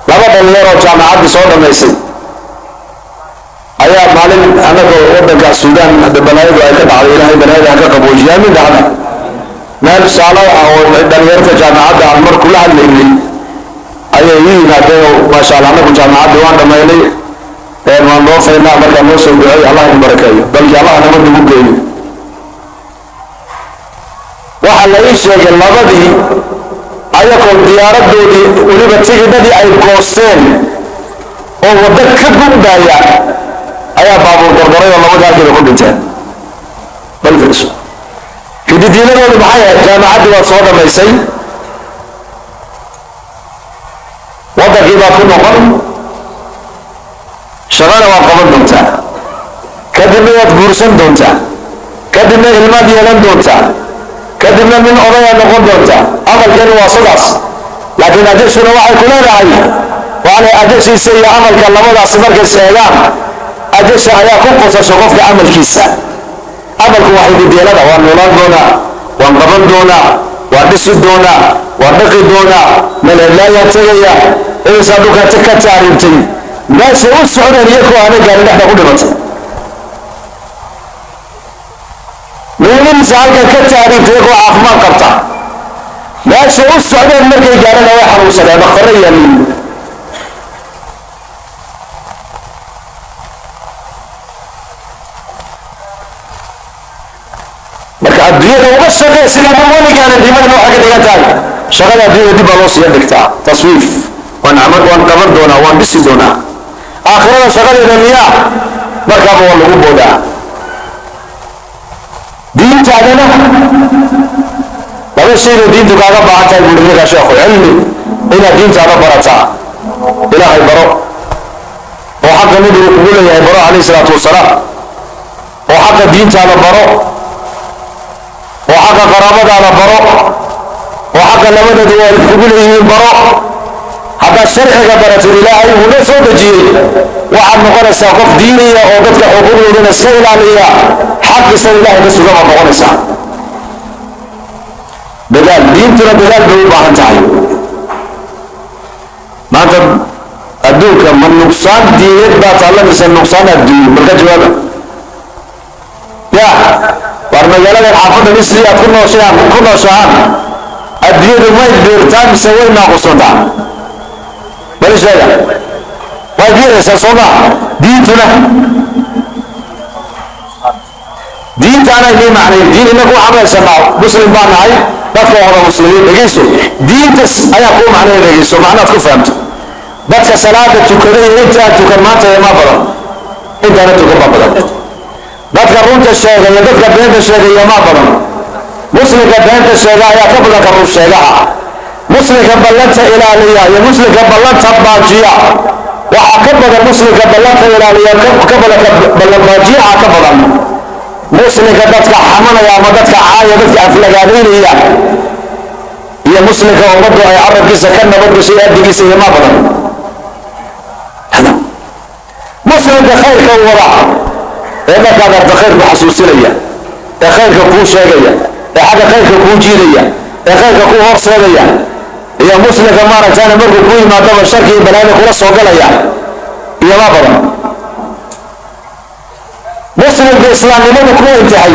Laba dhalinyaroo jaamacaddii soo dhammaysay ayaa maalin annagoo waddanka Suudaan hadda balaayadu ay ka dhacday, Ilaahay balaayada ha ka qaboojiya, aamin dhacda, meel saalo ah oo dhalinyarta jaamacadda aan mar kula hadlaynay ayay ii yimaadeen oo maasha Allah, annagu jaamacaddii waan dhammaynay, waan dhoofaynaa, markaa noo soo duceey, Allah idin barakeeyo, dalkii Allah nabad nagu geeyo. Waxaa la ii sheegay labadii ayagoo diyaaradoodii weliba tigidhadii ay goosteen oo waddo ka gudbaya ayaa baabuur gorgoray oo labadii halkiiba ku dhinteen. Bal fiirso, hididiiladoodu maxay ahayd? Jaamacaddii waad soo dhammaysay, waddankii baad ku noqon, shaqana waad qaban doontaa, kadibna waad guursan doontaa, kadibna ilmaad yeelan doontaa, kadibna nin odayaa noqon doontaa. Amalkeenu waa sidaas, laakiin ajashuna waxay ku leedahay waana ajashiisa iyo amalka labadaasi markay sheegaan, ajasha ayaa ku qosasho qofka amalkiisa. Amalku waa hidideelada, waan noolaan doonaa, waan qaban doonaa, waan dhisi doonaa, waan dhaqi doonaa, meel heblaayaan tegaya, imisaa dhulkaa ka taariibtay, meeshay u socdeen iyakoo aana gaarin dhexda ku dhimatay. Imisa halkan ka taariibtay iyagoo caafimaad qabta, meeshay u socdeen markay gaarana way xanuunsadeen, dhakhtarro yaalliin. Marka adduunyada uga shaqee sidii ma weligaana dhiman, waxay ka dhigan tahay shaqada adduunyada dib baa loo sii dhigtaa, taswiif, waan camal, waan qaban doonaa, waan dhisi doonaa. Aakhirada shaqadeeda miyaa markaaba waa lagu boodaa. Diintaadana laba shay bay diintu kaaga baahan tahay, buuri ninkaa sheekhu: cilmi, inaad diintaada barataa, Ilaahay baro oo xaqa nabigu kugu leeyahay baro calayhi salaatu wasalaam, oo xaqa diintaada baro, oo xaqa qaraabadaada baro, oo xaqa labadooda waalid kugu leeyihiin baro. Haddaad sharciga baratid Ilaahay uu noo soo dejiyey, waxaad noqonaysaa qof diiniya oo dadka xuquuqdoodana iska ilaaliya, xaqiisa Ilaahay ka suga baad noqonaysaa. Dadaal, diintuna dadaal bay u baahan tahay. Maanta adduunka ma nuqsaan diineed baa taalla mise nuqsaan adduun? Marka jawaaba ya waar magaaladan xaafaddan isli aad ku nooshaan ku nooshahaan, adduunyadu may biirtaa mise way naaqusantaa? Bali sheega, way biiraysaa soo maa? Diintuna diintaana inii macnayn diin inagu waxaan haysanaa muslim baa nahay, dadka wada muslimiin. Dhegeyso, diintas ayaa kuu macnaya, dhegeyso, macnaad ku fahamto. Dadka salaada tukaday iyo intaan tukan maanta ma badan, intaana tukan baa badan. Dadka runta sheegaya, dadka beenta sheegaya ma badan? Muslimka beenta sheega ayaa ka badan ka run sheegaha. Muslimka ballanta ilaaliya iyo muslimka ballanta baajiya waxaa ka badan muslimka ballanta ilaaliya, ka badan ka ballan baajiyaha ka badan. Muslimka dadka xamanaya ama dadka caaya, dadka aflagaadaynaya iyo muslimka ummaddu ay carabkiisa ka nabadgashay addigiisa iyo ma badan. Muslimka khayrka wada ee markaad arta khayrku xasuusinaya, ee khayrka kuu sheegaya, ee xagga khayrka kuu jiidaya, ee khayrka kuu horseedaya, iyo muslimka maaragtaana markuu kuu yimaadaba sharki iyo balaayada kula soo galaya iyo ma badan. Muslimka islaamnimadu ku intahay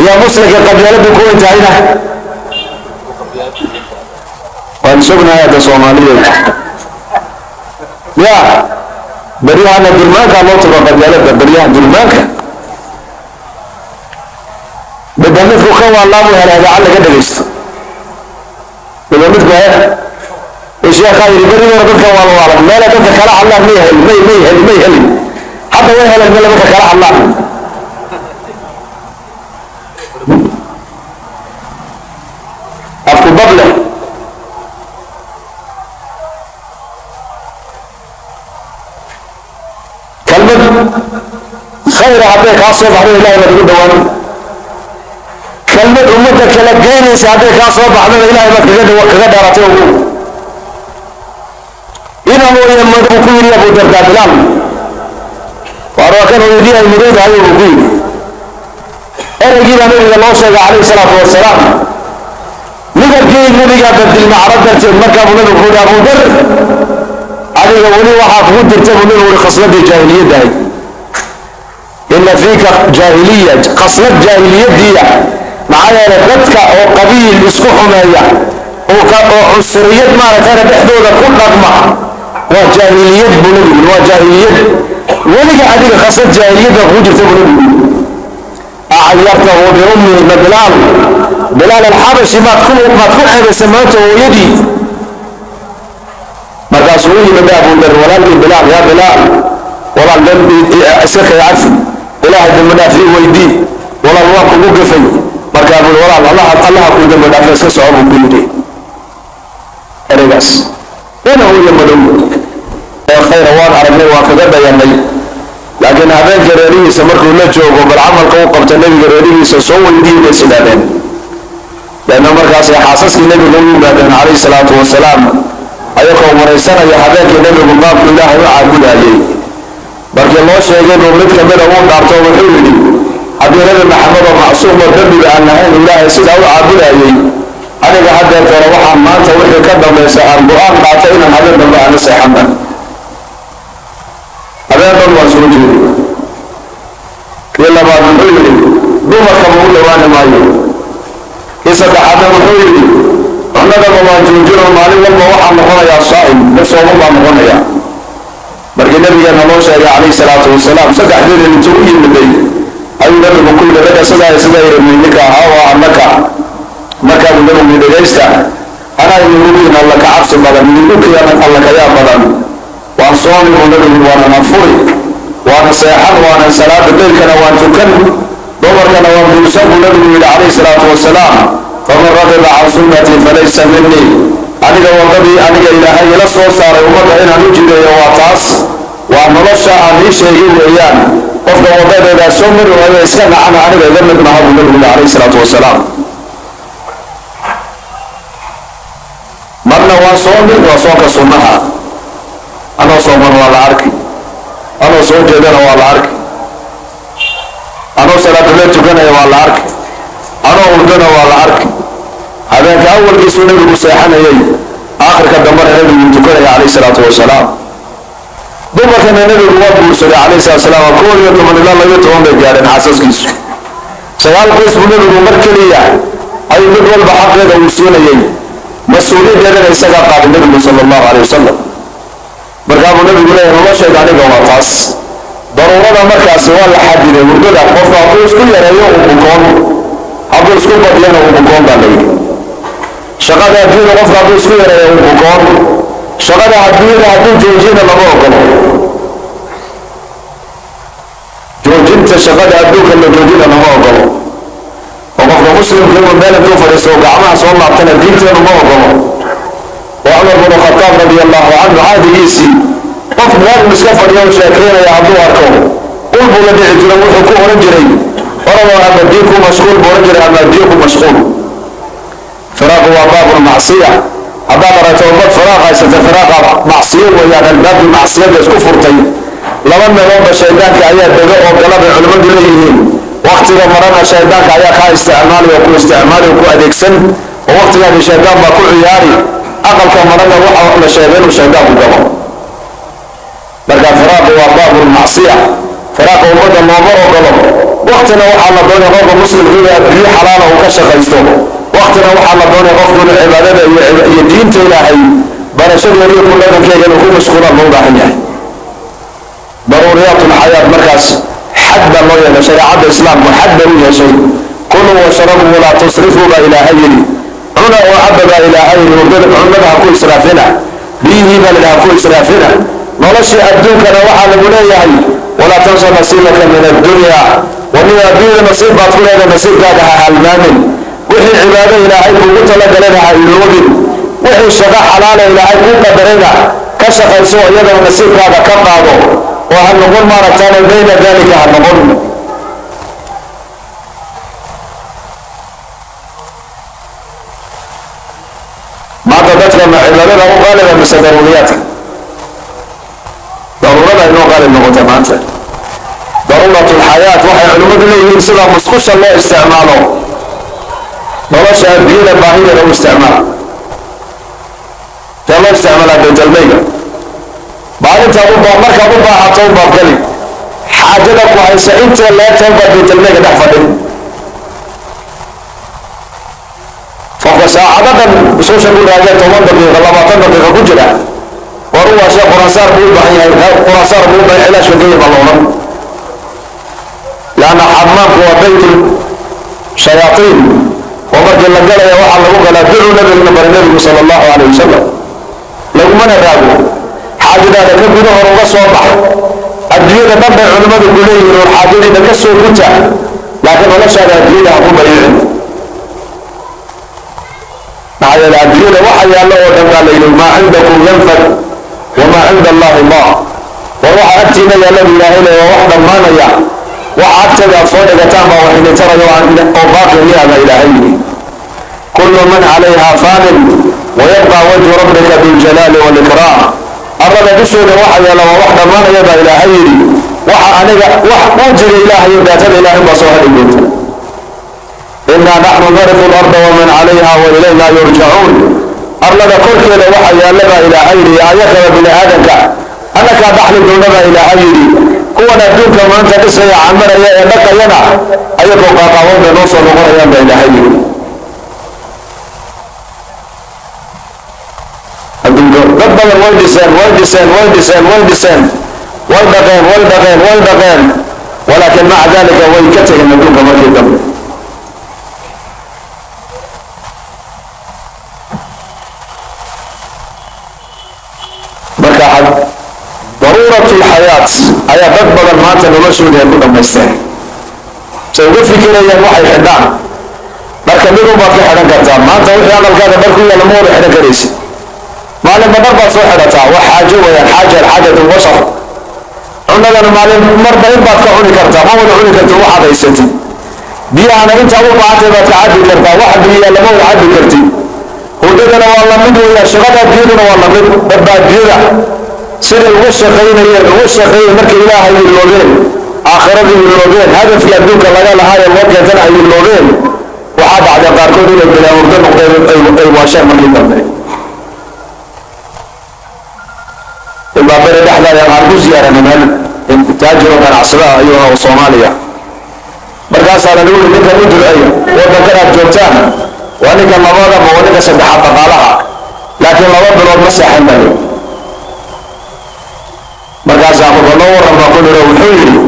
iyo muslimka qabyaaladu ku intahayna waan sugnahay. Hadda Soomaaliyeed ya beryahana durmaanka loo tugo qabyaalada, beryaha durmaanka midba midku ka waalaabu hela idaacad laga dhegaysto, midba midku he sheekhaa yidhi berigii hore dadka waalwaalan meelay dadka kala hadlaan may helin, may helin, may helin. Hadda way heleen meel dadka kala hadlaan. Afku dab leh kalmad khayra hadday kaa soo baxdo Ilahay baad ugu dhowaan, kalmad ummadda kala geynaysa hadday kaa soo baxdana Ilahay baad kaga dheeratay. Ugu ina hooye madow ku yidhi Abu Dardaa Bilaal, waar waa kan hooyadii ay madowdahay uu ku yidhi. Ereygii baa nabiga loo sheegay calayhi salaatu wasalaam, midabkii nabigaa badilma caro darteed. Markaa buu nabigu ku yidhi Abu Dar, Adiga weli waxaa kugu jirta buu nabigu uri khasladii jaahiliyadda ahayd. Ina fiika jaahiliya, khaslad jaahiliyadiya. Maxaa yeelay dadka oo qabiil isku xumeeya oo cunsuriyad maaragtana dhexdooda ku dhaqma waa jaahiliyad buu nabigu yiri, waa jaahiliyad. Weliga adiga khaslad jaahiliyad baa kugu jirta buu nabigu yiri. Acayartahu biummihi, ma Bilaal, Bilaal alxabashi maad ku ceebaysa maanta hooyadii? Markaasuu u yimid Abu Dar walaalkii Bilaal, yaa Bilaal, walaal dambi iska kay cafi, Ilaahay dambi dhaaf ii weydii, walaal waan kugu gafay. Markaa buu walaal Allaha kuu dambi dhaafa, iska soco buu ku yidhi. Ereygaas ina hooyo madow ee khayra waan aragnay, waan kaga dayanay, laakiin habeenka reerihiisa markuu la joogo bal camalka u qabta nebiga reerihiisa soo weydiiyey bay isidhaadeen, leanna markaasay xaasaskii nebiga u yimaadeen calayhi salaatu wasalaam ayagoo waraysanaya habeenkii nebigu qaabku Ilaahay u caabudayay. Markii loo sheegay buu mid kamida uu dhaarto, wuxuu yidhi haddii Nebi Maxamed oo macsuum oo dembiga aan lahayn Ilaahay sidaa u caabudayay, aniga haddeertoona waxaan maanta wixii ka dambaysa aan go-aan qaatay inaan habeen dambe aana seexanba, habeen dhan waan soo jeeday. Kii labaad wuxuu yidhi dumarkaba u dhawaani maayo. Kii saddexaadna wuxuu yidhi cunadaba waan joojinoo maalin walba waxaan noqonayaa saa'im, mid sooman baan noqonayaa. Markii nabigeena loo sheegay calayhi salaatu wasalaam, saddexdii nin intuu u yimiday ayuu nabigu ku yidhi ragga sidaa sidaa yidhi ninka ahaa oo annaka. Markaa buu nabigu yidhi dhegaysta, anaa idinku kiin Alla ka cabsi badan, idinku kiin Alla ka yaab badan. Waan soomi buu nabigu, waanan afuri, waana seexan, waanan salaada leylkana waan tukan, dumarkana waan guursan buu nabigu yidhi calayhi salaatu wasalaam. Faman ragiba can sunnatii falaysa minii. Aniga waddadii aniga Ilaahay ila soo saaray ummadda inaan u jideeyo waa taas, waa nolosha aan ii sheegay weeyaan. Qofka waddadeedaa soo mari waayo iska nacana aniga iga mid maha buu nabigu yidhi calayhi salaatu wasalaam. Marna waan soomi, waa soonka sunnaha, anoo sooman waa la arki, anoo soo jeedana waa la arki, anoo salaatule tukanaya waa la arki, anoo hurdana waa la arki. Habeenka awalkiisuu nabigu seexanayay, aakhirka dambena nabigu tukanaya calayhi salaatu wasalaam. Dumarkana nabigu waa guursaday calayhi salatu wasalaam, 11 ilaa 12 bay gaadheen xaasaskiisu. 9 qoys buu nabigu mar keliya ayuu mid walba xaqeeda uu siinayay, mas-uuliyaddeedana isagaa qaaday nabigu sala allahu caleyh wasalam. Markaa buu nabigu leeyahay noloshayda aniga waa taas. Daruurada markaasi waa la xadiday. Hurdada qofka hadduu isku yareeyo uu bukoon, hadduu isku badiyana uu bukoon baa la yidhi. Shaqada adduunyada qofka hadduu isku yareeyo uu bukoon, shaqada adduunyada hadduu joojiyana lama ogolo. Joojinta shaqada adduunka la joojina lama ogolo, oo qofka muslimka inuu meel intuu fadhiisto gacmaha soo laabtana diinteenu ma ogolo. Oo Cumar bnu Khataab radia allahu canhu caadigiisii qof meel uu iska fadhiyo u sheekeynaya hadduu arko ul buu la dhici jiray, wuxuu ku oran jiray oradoo ama diin ku mashquul buu oran jiray ama diin ku mashquul. Firaaqu waa baabul macsiya. Haddaad aragto ummad firaaq haysata, firaaqa macsiyo weeyaan, albaabkii macsiyada isku furtay. Laba meeloodba shaydaanka ayaa dego oo gala bay culimmadu leeyihiin. Waktiga marana shaydaanka ayaa kaa isticmaali oo ku isticmaali oo ku adeegsan, oo waktigaagi shaydaan baa ku ciyaari. Aqalka marana waxa la sheegay inuu shaydaanku galo. Marka firaaqu waa baabul macsiya, firaaqa ummadda looma ogolo. Waktina waxaa la doonaya qofka muslimka inuu adduunyo xalaala uu ka shaqaysto, waktina waxaa la doonaya qofku inuu cibaadada iyo diinta Ilaahay barashadeeda iyo ku dhaqankeega inuu ku mashquulaan loo baahan yahay. Daruuriyaat lxayaat markaas xad baa loo yeelay, shareecadda islaamku xad bay u yeeshay. Kuluu washrabuu walaa tusrifuu baa Ilaahay yidhi, cuna oo cabba baa Ilaahay yidhi, hurdada cunada ha ku israafina, biyihii baa lidhi ha ku israafina. Noloshii adduunkana waxaa lagu leeyahay walaa tansa nasiibaka min addunya, waniga adduunyada nasiib baad ku leedahay, nasiibkaaga ha halmaamin. Wixii cibaado Ilaahay kuugu talagalana ha iloobin, wixii shaqo xalaala Ilaahay kuu qadarayna ka shaqayso, iyadana nasiibkaaga ka qaado, oo ha noqon maaragtaane bayna dalika ha noqon. Maanta dadka ma cibaadada u qaaliba mise daruuriyaadka? Daruurada inoo qaalib noqota maanta, daruurat lxayaat. Waxay culimmadu leeyihiin sida musqusha loo isticmaalo nolosha adduunyada baahideeda u isticmaala. See loo isticmaalaa baytalmayga? Intaad u markaad u baahato baad gali. Xaajada ku haysa intee leegtahay baad baytalmeyga dhex fadhin. Qofka saacadadan usuusha ku raagee 10 daqiiqo, 20 daqiiqo ku jira, war u waashe, quraansaar buu u baahan yahay, quraansaar buu u baahan, cilaashka geeya baa la odhan. Laanna xamaamku waa bayt shayaatiin, oo markii la galaya waxaa lagu galaa ducuu nabiguna baray Nabigu sala Allahu calayh wasalam, lagumana raago. Xaajadaada ka guda, hor uga soo bax. Adduunyada dhan bay culimmadu ku leeyihiin, war xaajadiina ka soo guta, laakiin noloshaada adduunyada ha ku bayiicin. Maxaa yeele, adduunyada waxa yaallo oo dhan baa la yidhi maa cindakum yanfad wamaa cinda Allahi baaq. War waxa agtiina yaalla bu Ilaahay le waa wax dhammaanaya, waxa agteeda aad soo dhigataan baa wax idin tarayo oo baaqi miya baa Ilaahay yidhi. Kullu man calayha faanin wayabqa wajhu rabbika biljalaali walikraam. Arlada dusheeda waxa yaalla waa wax dhammaanaya baa Ilaahay yidhi. Waxa aniga wax wejiga Ilaahay iyo daatada Ilaahay baa soo hadhi doonta. Inaa naxnu narifu larda waman calayha wa ilayna yurjacuun. Arlada korkeeda waxa yaalla baa Ilaahay yidhi, ayakaba bini aadamka annakaa dhaxli doona baa Ilaahay yidhi. Kuwan adduunka maanta dhisaya, camaraya ee dhaqayana, ayagoo qaaqaawan bay noo soo noqonayaan baa Ilaahay yidhi. Adduunka dad badan way dhiseen, way dhiseen, way dhiseen, way dhiseen, way dhaqeen, way dhaqeen, way dhaqeen, walaakin maca dalika way ka tegeen adduunka markii dambe. Marka daruurat lxayaat ayaa dad badan maanta noloshooda ay ku dhammaysteen, say uga fikirayaan waxay xidhaan. Dharka mid unbaad ka xidhan kartaa maanta. Wixii aqalkaada dhar ku yaalla ma wada xidhan karaysid. Maalinba dhar baad soo xidhataa, wax xaajo wayaan, xaaja alxaajatu bashar. Cunadana maalin marba in baad ka cuni kartaa, ma wada cuni kartid waxaad haysatid. Biyahana intaad u baahantay baad ka cabbi kartaa, wax biyaa lama wada cabbi kartid. Hurdadana waa lamid weeyaan, shaqada adduunyaduna waa lamid. Dadba adduunyada siday uga shaqaynayeen, uga shaqeeyeen, markay Ilaahay iloobeen, aakhiradii iloobeen, hadafkii adduunka laga lahaa ee loo keentana ay iloobeen, waxaa dhacday qaarkood inay bilaa hurdo noqdeen, ay waasheen markii dambe. Ilaa beri dhexda ayaan ku ziyaaranay meel taajiro ganacsada ayuu ahaa oo Soomaaliya. Markaasaa lagu yidhi, ninkan u duceeya, waddankan aad joogtaan waa ninka labaad ama waa ninka saddexaad dhaqaalaha, laakiin 2 bilood ma seexan baa yidhi. Markaasaa marka loo warran baa ku niro, wuxuu yidhi,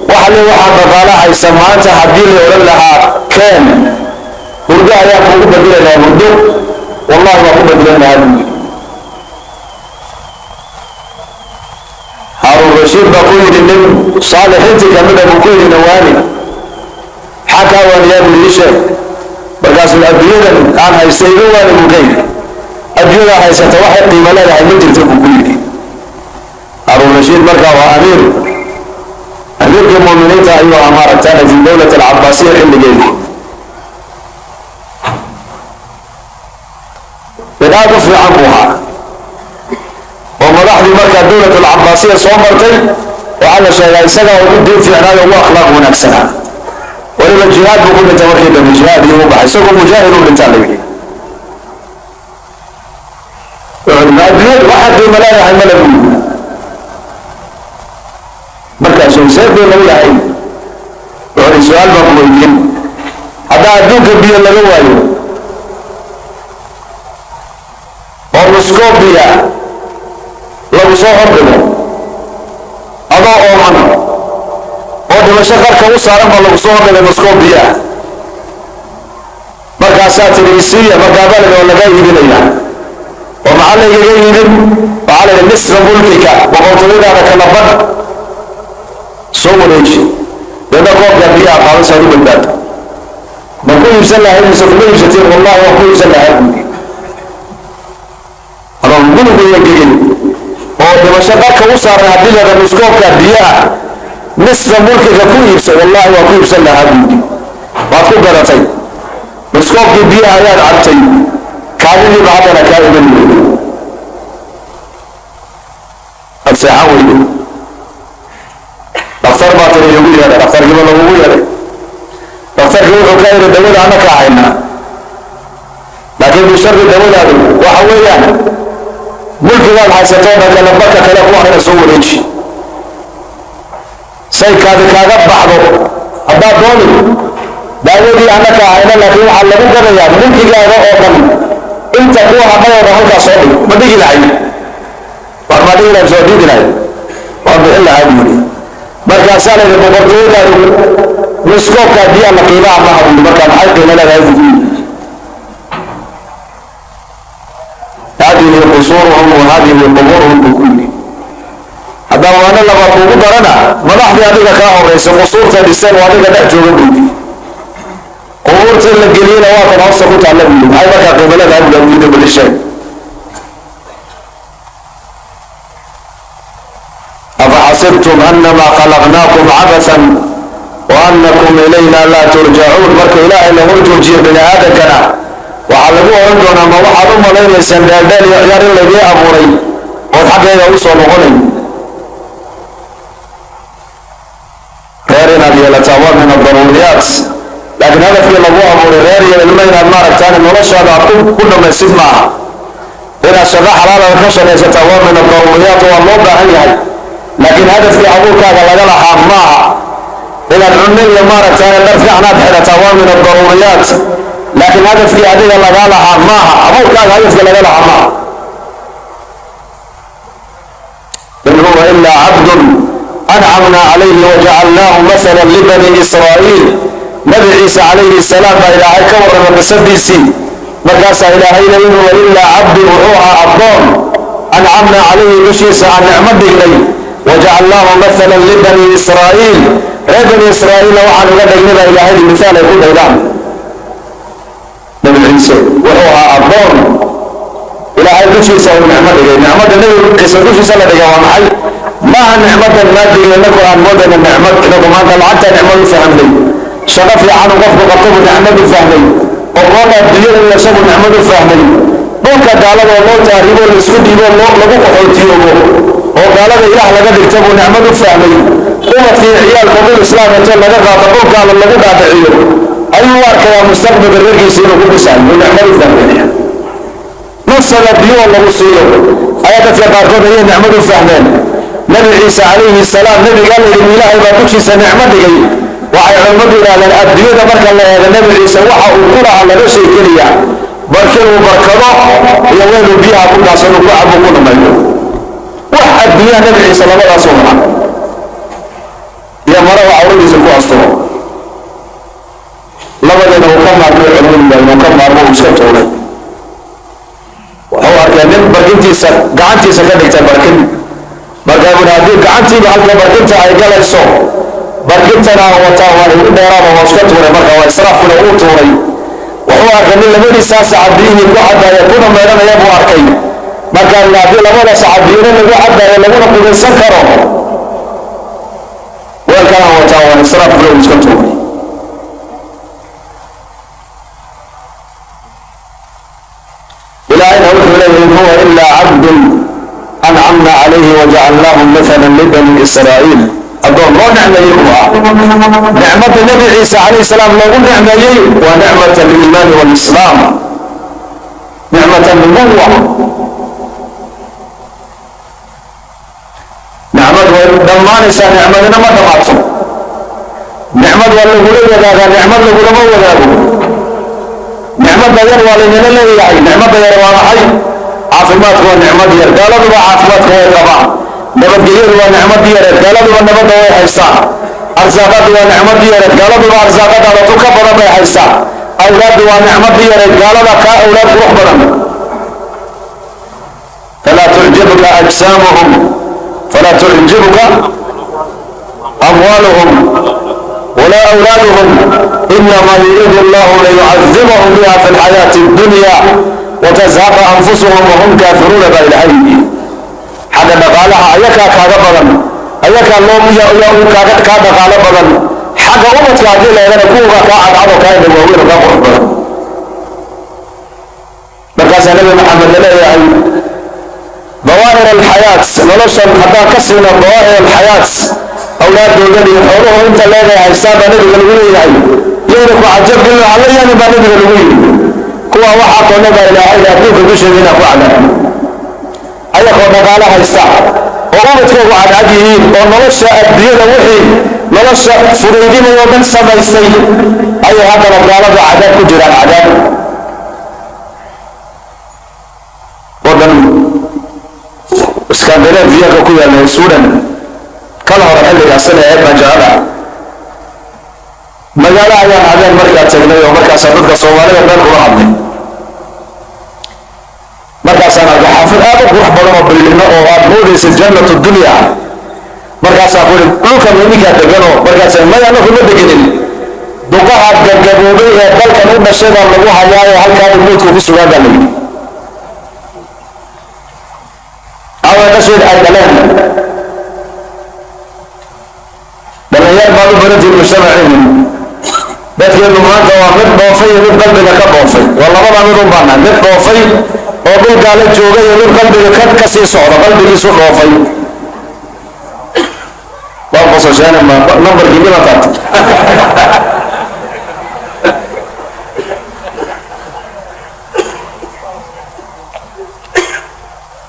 waxa le waxaa dhaqaala haysa maanta haddii la odhan lahaa keen hurdo ayaa kuugu bedeli lahaa, hurdo wallahi waa ku bedelan lahaa buu yidhi. Haaruun Rashiid baa ku yidhi, nin saalixiintii kamida buu ku yidhi, nawaani, maxaa kaa waaniyaa buu ii sheeg. Markaasuu adduunyadan aan haysta iga waani buu ka yidhi. Adduunyadaa haysata waxay qiimo leedahay ma jirto buu ku yidhi Haaruun Rashiid. Markaa waa amiirkii muuminiinta ayuu ahaa, maaragtaan, fi dowlat alcabaasiya xilligeedii. Mid aad u fiican buu ahaa oo madaxdii markaa dowlat alcabaasiya soo martay waxaa la sheegaa isagaa ugu diin fiicnaayo, ugu akhlaaq wanaagsanaa. Weliba jihaad buu ku dhintay markii dambe, jihaad iyo u baxay isagoo mujaahid u dhintaa la yidhi. Wuxuu adduunyadu waxaa qiimo leedahay mala buu yidhi. Markaasuu see qiimo u lahayn? Wuxuu su-aal baan ku weydiin, haddaa adduunka biyo laga waayo oo nuskoobiya lagu soo hordhigo, adoo ooman oo dhimasho qarka u saaran baa lagu soo hordhigay nuskoob biyo ah, markaasaa tiri isiiya. Markaa baliga oo lagaa iibinaya, oo maxaa laygaga iibin? Waxaa la yidhi nisfa mulkika, boqortooyadaada kala badh soo wareeji, deedna koobka biyaha qaado saad u badbaado. Ma ku iibsan lahayd mise kuma iibsateen? Wallahi waan ku iibsan lahaa buuri. Adoo gurigooda gegin oo dhimasho qarka u saaran haddii leeda nuskoobka biyaha nisfa mulkiga ku iibsa, wallahi waan ku iibsan lahaa buuri. Waad ku gadatay, nuskoobkii biyaha ayaad cabtay, kaadidiiba haddana kaa iman weyday, aad seexan weyday. Dhakhtar baa tiri igu yeedhay, dhakhtarkiiba lagugu yeedhay. Dhakhtarkii wuxuu ka yidhi, dawada ana kaa haynaa, laakiin bishardi dawadaadu waxa weeyaan Mulkigaad haysatoo dhan kale barka kale ku harina soo wareeji, say kaadi kaaga baxdo. Haddaad dooni daawadii annaka ahayna, laakiin waxaa lagu gadayaa mulkigaaga oo dhan inta kuwa hadhayooda halkaa soo dhig. Ma dhigi lahay? War ma dhigi lahay? Soo dhigi lahay, waan bixin lahaa, buu yidhi. Markaasaa la yidhi, boqortooyadaadu nuskoobkaa biyaha la qiimaha maha, buu yidhi. Markaa maxay qiimo leedahay, buu yidhi. Hadihi qusuuruhum wa hadihi qubuuruhum, buu ku yidhi. Haddaan waana labaad kuugu darana, madaxdii adiga kaa horeysa qusuurta dhiseen oo adiga dhex jooga, buu yidhi. Qubuurtii la geliyena waa tan hoosta ku taalla, buu yidhi. Maxay markaa qiimo leedahay, buu yidhi, bali sheeg. Afaxasibtum anama khalaqnaakum cabathan wa annakum ilayna laa turjacuun. Marka Ilaahay la hor joojiyo bini aadankana, waxaa lagu oran doonaa, ma waxaad u malaynaysaan dheeldheel iyo ciyaar in laydii abuuray ood xaggeeda u soo noqonay? Reer inaad yeelataa waa min addaruuriyaat, laakiin hadafkii lagu abuuray reer iyo ilmo inaad maaragtaan noloshaada aad ku dhammaysid maaha. Inaad shaqo xalaalaad ka shaqaysataa waa min addaruuriyaat, waa loo baahan yahay, laakiin hadafkii abuurkaaga laga lahaa maaha. Inaad cunno iyo maaragtaan dhar fiican aad xidhataa waa min addaruuriyaat, laakiin hadafkii adiga lagaa lahaa maaha. Abuurkaaga hadafkii laga lahaa maaha. In huwa ilaa cabdun ancamna calayhi wajacalnaahu masalan libani Israa'iil. Nabi Ciise calayhi salaam baa Ilaahay ka warramay qisadiisii. Markaasaa Ilaahayna, in huwa ilaa cabdun, wuxuu ahaa addoon, ancamna calayhi, dushiisa aan nicmo dhignay, wajacalnaahu masalan libani Israa'iil, reer Bani Israa'iilna waxaan uga dhignay baa Ilaahay misaal ay ku daydaan. Nabi Ciise wuxuu ahaa addoon Ilaahay dushiisa uu nicmo dhigay. Nicmada Nabi Ciise dushiisa la dhigay waa maxay? Maaha nicmadan maadiga inagu aan moodayna nicmad. Inagu maanta lacagta nicmad u fahmnay, shaqo fiican uu qofku qabto buu nicmad u fahmay, oqoon adduunyada yeesha buu nicmad u fahmay, dhulka gaalada oo loo taariibo, laisku dhiibo, lagu qaxootiyoobo oo gaalada Ilaah laga dhigta buu nicmad u fahmay, ubadkii ciyaalka dhul Islaam intoo laga qaato dhul gaala lagu dhaadhiciyo ayuu u arkayaa mustaqbalka reerkiisa inuu ku dhisayo buu nicmad u fahmay. Nafsada biyo lagu siiyo ayaa dadka qaarkood ayay nicmad u fahmeen. Nabi Ciise calayhi salaam, nabigaa la yidhi Ilaahay baa dushiisa nicmo dhigay, waxay culimmadu yidhahdeen adduunyada marka la eego Nabi Ciise waxa uu ku lahaa laba shay keliya: barkin uu barkado iyo weeluu biyaha ku dhaasano, ku cabo, ku dhamaydo. Wax adduunyaha Nabi Ciise labadaasuu lahaa iyo maro uu cawradiisa ku asturo. Labadiina uu ka maarmay, culimmadu yidhahdeen uu ka maarmo, uu iska tuuray. Wuxuu arkay nin barkintiisa gacantiisa ka dhigtay barkin. Markaa buu haddii gacantiiba halka barkinta ay galayso, barkintana aan wataa waa igu dheeraada, waa iska tuuray. Marka waa israafkuna uu tuuray. Wuxuu arkay nin labadiisaa sacab biyihii ku cabaaya kuna meedhanaya buu arkay. Markaa haddii labada sacab biyina lagu cabaayo laguna qubaysan karo, weelkan aan wataa waa israafkuna, uu iska tuuray. Ilaahayna wuxuu leeyahay, in huwa ilaa cabdun ancamna calayhi wajacalnaahu mathalan libani Israa'iil. Addoon loo nicmeeyey buu ahaa. Nicmada Nabi Ciise calayhi salaam loogu nicmeeyey waa nicmat aliimaani waalislaam, nicmat alnubuwa. Nicmad way dhammaanaysaa, nicmadina ma dhammaato. Nicmad waa lagula wadaagaa, nicmad lagulama wadaago. Nicmada yar waa laynala leeyahay. Nicmada yar waa maxay? Caafimaadku waa nicmad yar, gaaladuba caafimaadka way qabaan. Nabadgelyadu waa nicmad yareed, gaaladuba nabadda way haysaa. Arsaaqadu waa nicmad yareed, gaaladuba arsaaqadaada tu ka badan bay haysaa. Awlaaddu waa nicmad yareed, gaalada kaa awlaad qurux badan. Falaa tucjibka ajsaamuhum, falaa tucjibka amwaaluhum walaa awlaaduhum, inama yuriidu allahu liyucadibahum biha fi lxayaati addunya watazhaqa anfusuhum wahum kaafiruuna, baa Ilaahay yidhi. Xagga dhaqaalaha ayakaa kaaga badan, ayakaa loo kaaga kaa dhaqaalo badan. Xagga ubadka haddii la eegana kuwabaa kaa cadcad oo kaa indha waaweyn oo kaa qurux badan. Markaasaa Nabi Maxamed laleeyahay, dawaahir alxayaat, noloshan haddaan ka siino dawaahir alxayaat, awlaadoodan iyo xooluhu inta leedahay haystaan baa nabiga lagu leeyahay, yayna ku cajab gelin, alla yaanin baa nabiga lagu yidhi. Kuwa waxaa doona baa Ilaahay adduunka dusheeda inaan ku cadaabno. Ayagoo dhaqaalo haysta oo ubadkoogu cadcad yihiin oo nolosha adduunyada wixii nolosha fudaydinayoo dhan samaystay, ayay haddana gaaladu cadaab ku jiraan, cadaab. Wadan Scandinavianka ku yaalla, Sweden, kala hore xilligaasina eed baan jecelaha. Magaalo ayaan habeen markaa tagnay oo markaasaa dadka Soomaalida meel kula hadlay. Markaasaan arkay xaafad aad u qurux badan oo buildingno oo aad moodaysa jannatu dunya. Markaasaa ku ihi, "Dhulkan idinkaa deganoo?" Markaasa, "Maya, anaku ma degenin, duqaha gagaboobay ee dalkan u dhashay baa lagu hayaayo, halkaa mowdka ku sugaan," baa layidhi. Awa dhasheed ay dhaleen dhalinyar baad u barantiin mujtamaciinu. Dadkeenu maanta waa mid dhoofay iyo mid qalbiga ka dhoofay. Waa labada mid un baanahay: mid dhoofay oo dhul gaala jooga iyo mid qalbiga ka sii socda, qalbigiisu dhoofay. Waa qososheene, ma nambarkii dhima taabtay?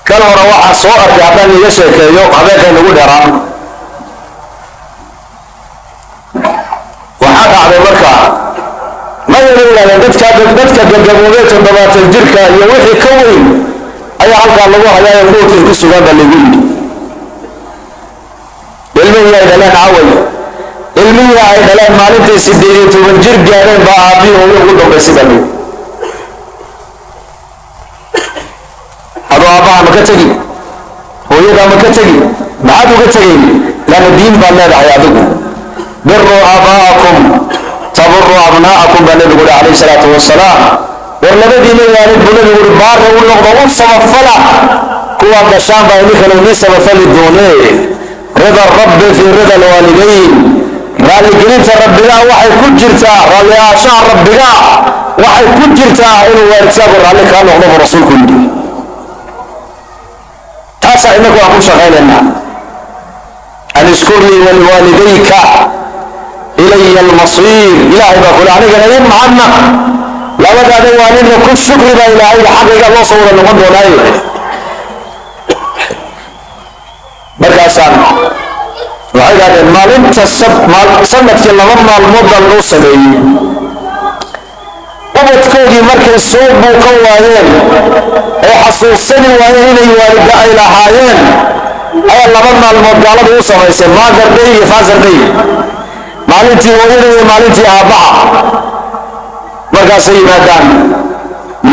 Kan hore waxaa soo arkay haddaan iiga sheekeeyo, habeenkay nagu dheeraan. Waxaa dhacday marka, mayana yidhahdeen, dadka gagaboobee 70 jirka iyo wixii ka weyn ayaa halkaa lagu hayaayo, mowdkay ku sugaan baa lagu yidhi. Ilmihii ay dhaleen caway? Ilmihii ay dhaleen maalintay 18 jir gaadheen baa aabbihii hooyo ugu dambaysay baa lagu. Adoo aabbaha ma ka tegi? Hooyadaa ma ka tegi? Maxaad uga tegayn? Laanna diin baad leedahay adigu. "Biruu aabaa'akum taburuu abnaa'akum," baa Nebigu uhi calayhi salaatu wasalaam. War labadiina waalid, buu Nebigu uhi, baara u noqdo, u samafala, kuwaad dhashaan baa idinkana idiin samafali doonee. Rida rabbi fii rida alwaalidayn, raalligelinta rabbigaa waxay ku jirtaa, raalli ahaanshaha rabbigaa waxay ku jirtaa inuu waalidkaagu raalli kaa noqdo, buu Rasuulku yidhi. Taasaa inagu aan ku shaqaynaynaa. "An ishkur lii waliwaalidayka ilaya almasiir." Ilaahay baa kule, "Anigana ii mahadnaq, labadaada waalidna ku shukri," baa Ilaahay, "xaqiga loo soo wada noqon doonaaye." Markaasaan waxay idhahdeen, maalinta sanadkii 2 maalmood baa loo sameeyey. Ubadkoodii markay soo buuqan waayeen oo xasuusani waayeen inay waalida ay lahaayeen, ayaa 2 maalmood gaaladu u samaysay, Mother Day iyo Father Day, maalintii hooyada iyo maalintii aabbaha. Markaasay yimaadaan,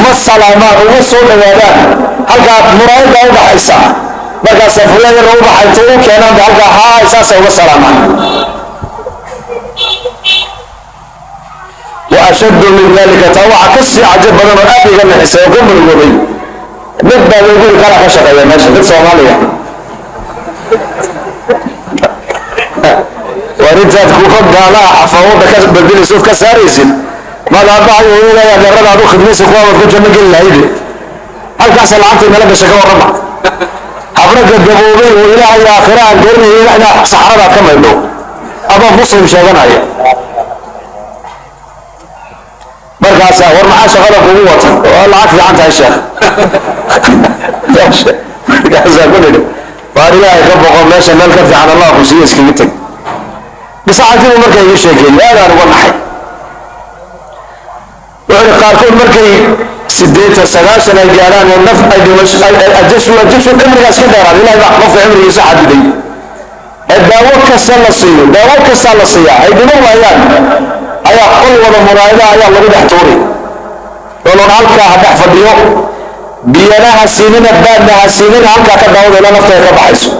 ma salaamaan, uma soo dhowaadaan, halkaa muraayadda u dhaxaysa. Markaasa fulla yar u baxaytay u keenaan ba halkaa, haa, saasay uga salaamaan. Wa ashaddu min dalika, taa waxaa ka sii cajab badan oo aad iga nixisay oo ka murugooday, mid baa loo guri kala ka shaqeeya meesha, mid Soomaaliya. Waar intaad kufa gaalaha xafaawada ka bedelaysid, ka saaraysid, maad aabbaha iyo hooyada iyo adeerada aad u khidmaysid, kuwaabaad ku janno geli lahayde. Halkaasa lacagtay nala gashay. Ka warrama habro gagaboobay oo Ilaahay aakhira aan garanayay inaad saxaradaad ka maydho adoo muslim sheeganaya. Markaasa, "War maxaa shaqada kugu wata?" "Oo lacag fiican tahay, sheekh." Markaasaa ku nidhi, "Waar Ilaahay ka boqo, meesha meel ka fiican Allah ku siiyo, iskaga teg." Bise cajibu marka iga sheekeeyey, aadaan uga naxay. Wuxuu ihi, qaarkood markay 80, 90 ay gaadhaan oo naf ay dhimasho ajashu cimrigaas ka dheeraad, Ilahay baa qofka cimrigiisa xadiday, ee daawo kasta la siiyo, daawo kasta la siiyaa, ay dhiman waayaan, ayaa qol wada muraayadaha ayaa lagu dhex tuuri oo loon halkaa ha dhex fadhiyo, biyana ha siinina, baadna ha siinina, halkaa ka daawada ilaa nafta ay ka baxayso.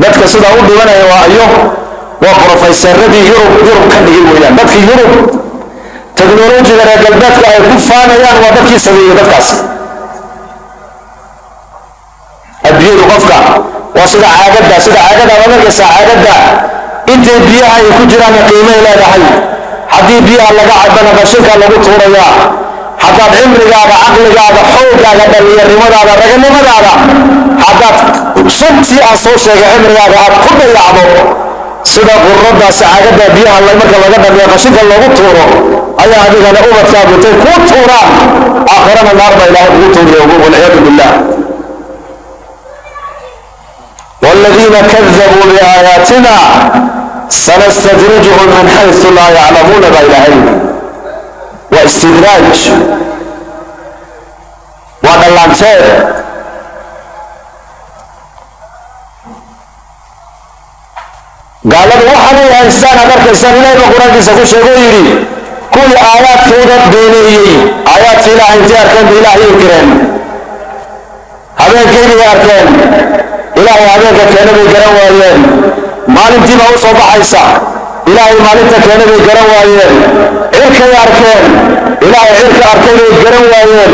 Dadka sidaa u dhimanaya waa ayo? Waa brofesaradii Yurub ka dhigay weeyaan. Dadkii Yurub teknolojiga reer galbeedka ay ku faanayaan waa dadkii sameeyey dadkaas. Adduunyadu qofka waa sida caagadda, sida caagada aad arkaysaa. Caagadda intay biyaha ay ku jiraan qiimay leedahay, haddii biyaha laga cabana qashinka lagu tuurayaa. Haddaad cimrigaaga, caqligaaga, xoogaaga, dhallinyarnimadaada, raganimadaada, haddaad shantii aan soo sheegay cimrigaaga aad ku dayacdo, sida quradaas caagadda biyaha marka laga dhamiyo qashinka loogu tuuro. Ayaa adigana ubadkaagu intay kuu tuuraan, aakhirana naar baa Ilaahay ugu tuuriya, walciyaadu billah. والذين كذبوا بآياتنا سنستدرجهم من حيث لا يعلمون. با إلهي واستدراج وضلانتين. Gaaladu waxaanay haystaan aad arkaysaan, Ilahay baa Qur-aankiisa ku sheego, yidhi kuwii aayaadkayda beeneeyey, aayaadka Ilaahay intay arkeen ba Ilaahay inkireen. Habeenkaybay arkeen, Ilaahay habeenka keena bay garan waayeen. Maalintii baa u soo baxaysa, Ilaahay maalinta keena bay garan waayeen. Cirkay arkeen, Ilaahay cirka arkay bay garan waayeen.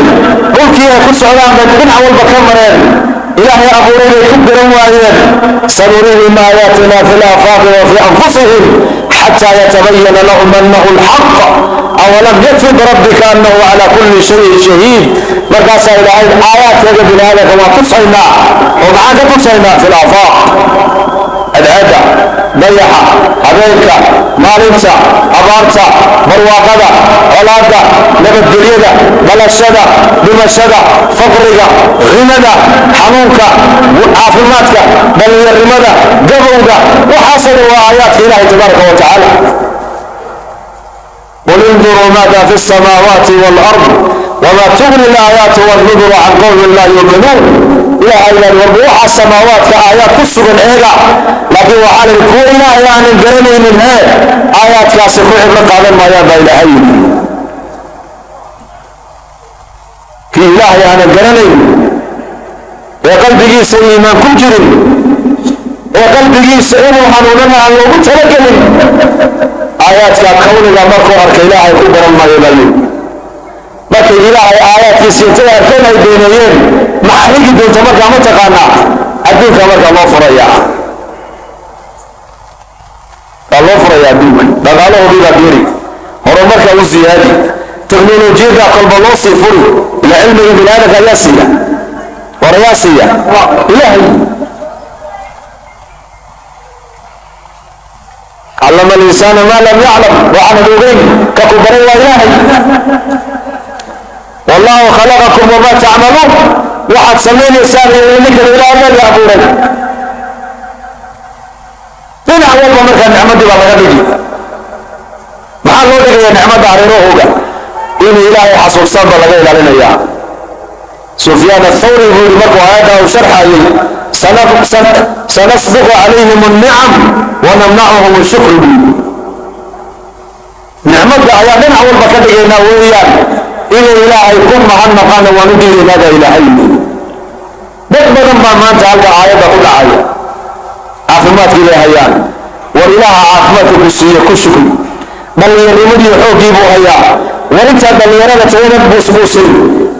Dhulkii ay ku socdaan bay dhinac walba ka mareen, Ilaahay abuuray bay ku garan waayeen. Sanuriihim aayaatina fi laafaaqi wa fi anfusihim xataa yatabayana lahum annahu alxaq, awalam yakfi birabbika annahu cala kulli shayin shahiid. Markaasaa Ilaahay aayaadkeega bini aadamka waan tusaynaa, oo maxaan ka tusaynaa? Fi laafaaq, cadceedda, dayaxa, habeenka, maalinta, abaarta, barwaaqada, colaadda, nabadgelyada, dhalashada, dhimashada, faqriga, ghinada, xanuunka, caafimaadka, dhallinyarnimada, gabowga, waxaasoo dhan waa aayaadka Ilahay tabaaraka wa tacaala. قل انظروا ماذا في السماوات والأرض وما تغني الآيات والنذر عن قوم لا يؤمنون. Ilaahay baan warba waxaa samaawaadka aayaad ku sugan eega, laakiin waxaa la kuwa Ilaahay aanan garanaynin hee aayaadkaasi ku cibro qaadan maayaan baa Ilaahay yidhi. Kii Ilaahay aanan garanayn, ee qalbigiisa iimaan ku jirin, ee qalbigiisa inuu hanuunana aan loogu talagelin, aayaadka kawniga markuu arka Ilaahay ku garan maayo baa layidhi. Markay Ilaahay aayaadkiisa intay arkeen ay beeneeyeen, maxaa xigi doonta markaa? Ma taqaanaa? Adduunka markaa loo furayaa, waa loo furaya adduunka. Dhaqaalahoodii baa geeri, horumarka u siyaadi, teknolojiyadda kolba loo sii furi. Ila cilmiga bini aadamka ayaa siiya, war ayaa siiya? Ilaahay. Callama alinsaana maa lam yaclam, waxaanad ogeyn ka ku baray waa Ilaahay. Wallahu khalaqakum wamaa tacmaluun, waxaad samaynaysaan iyo ninkan Ilaah meel abuuray. Dhinac walba markaa nicmadii baa laga dhigi. Maxaa loo dhigaya nicmadda hareerahooga? Inuu Ilaahay xasuustaan baa laga ilaalinayaa. Sufyaan Athawri buu yidhi markuu aayadda uu sharxayay: sanasbiqu calayhim annicam wanamnacuhum ashukr. Buu yidhi nicmadda ayaa dhinac walba ka dhigaynaa weeyaan, inay Ilaahay ku mahadnaqaana waan u diidaynaa baa Ilaahay yidhi. Dad badan baa maanta halka aayadda ku dhacaya. Caafimaadkii bay hayaan, war Ilaaha caafimaadka ku siiye ku shukri. Dhallinyarnimadii xooggii buu hayaa, war intaa dhallinyarada tagana buusbuusin,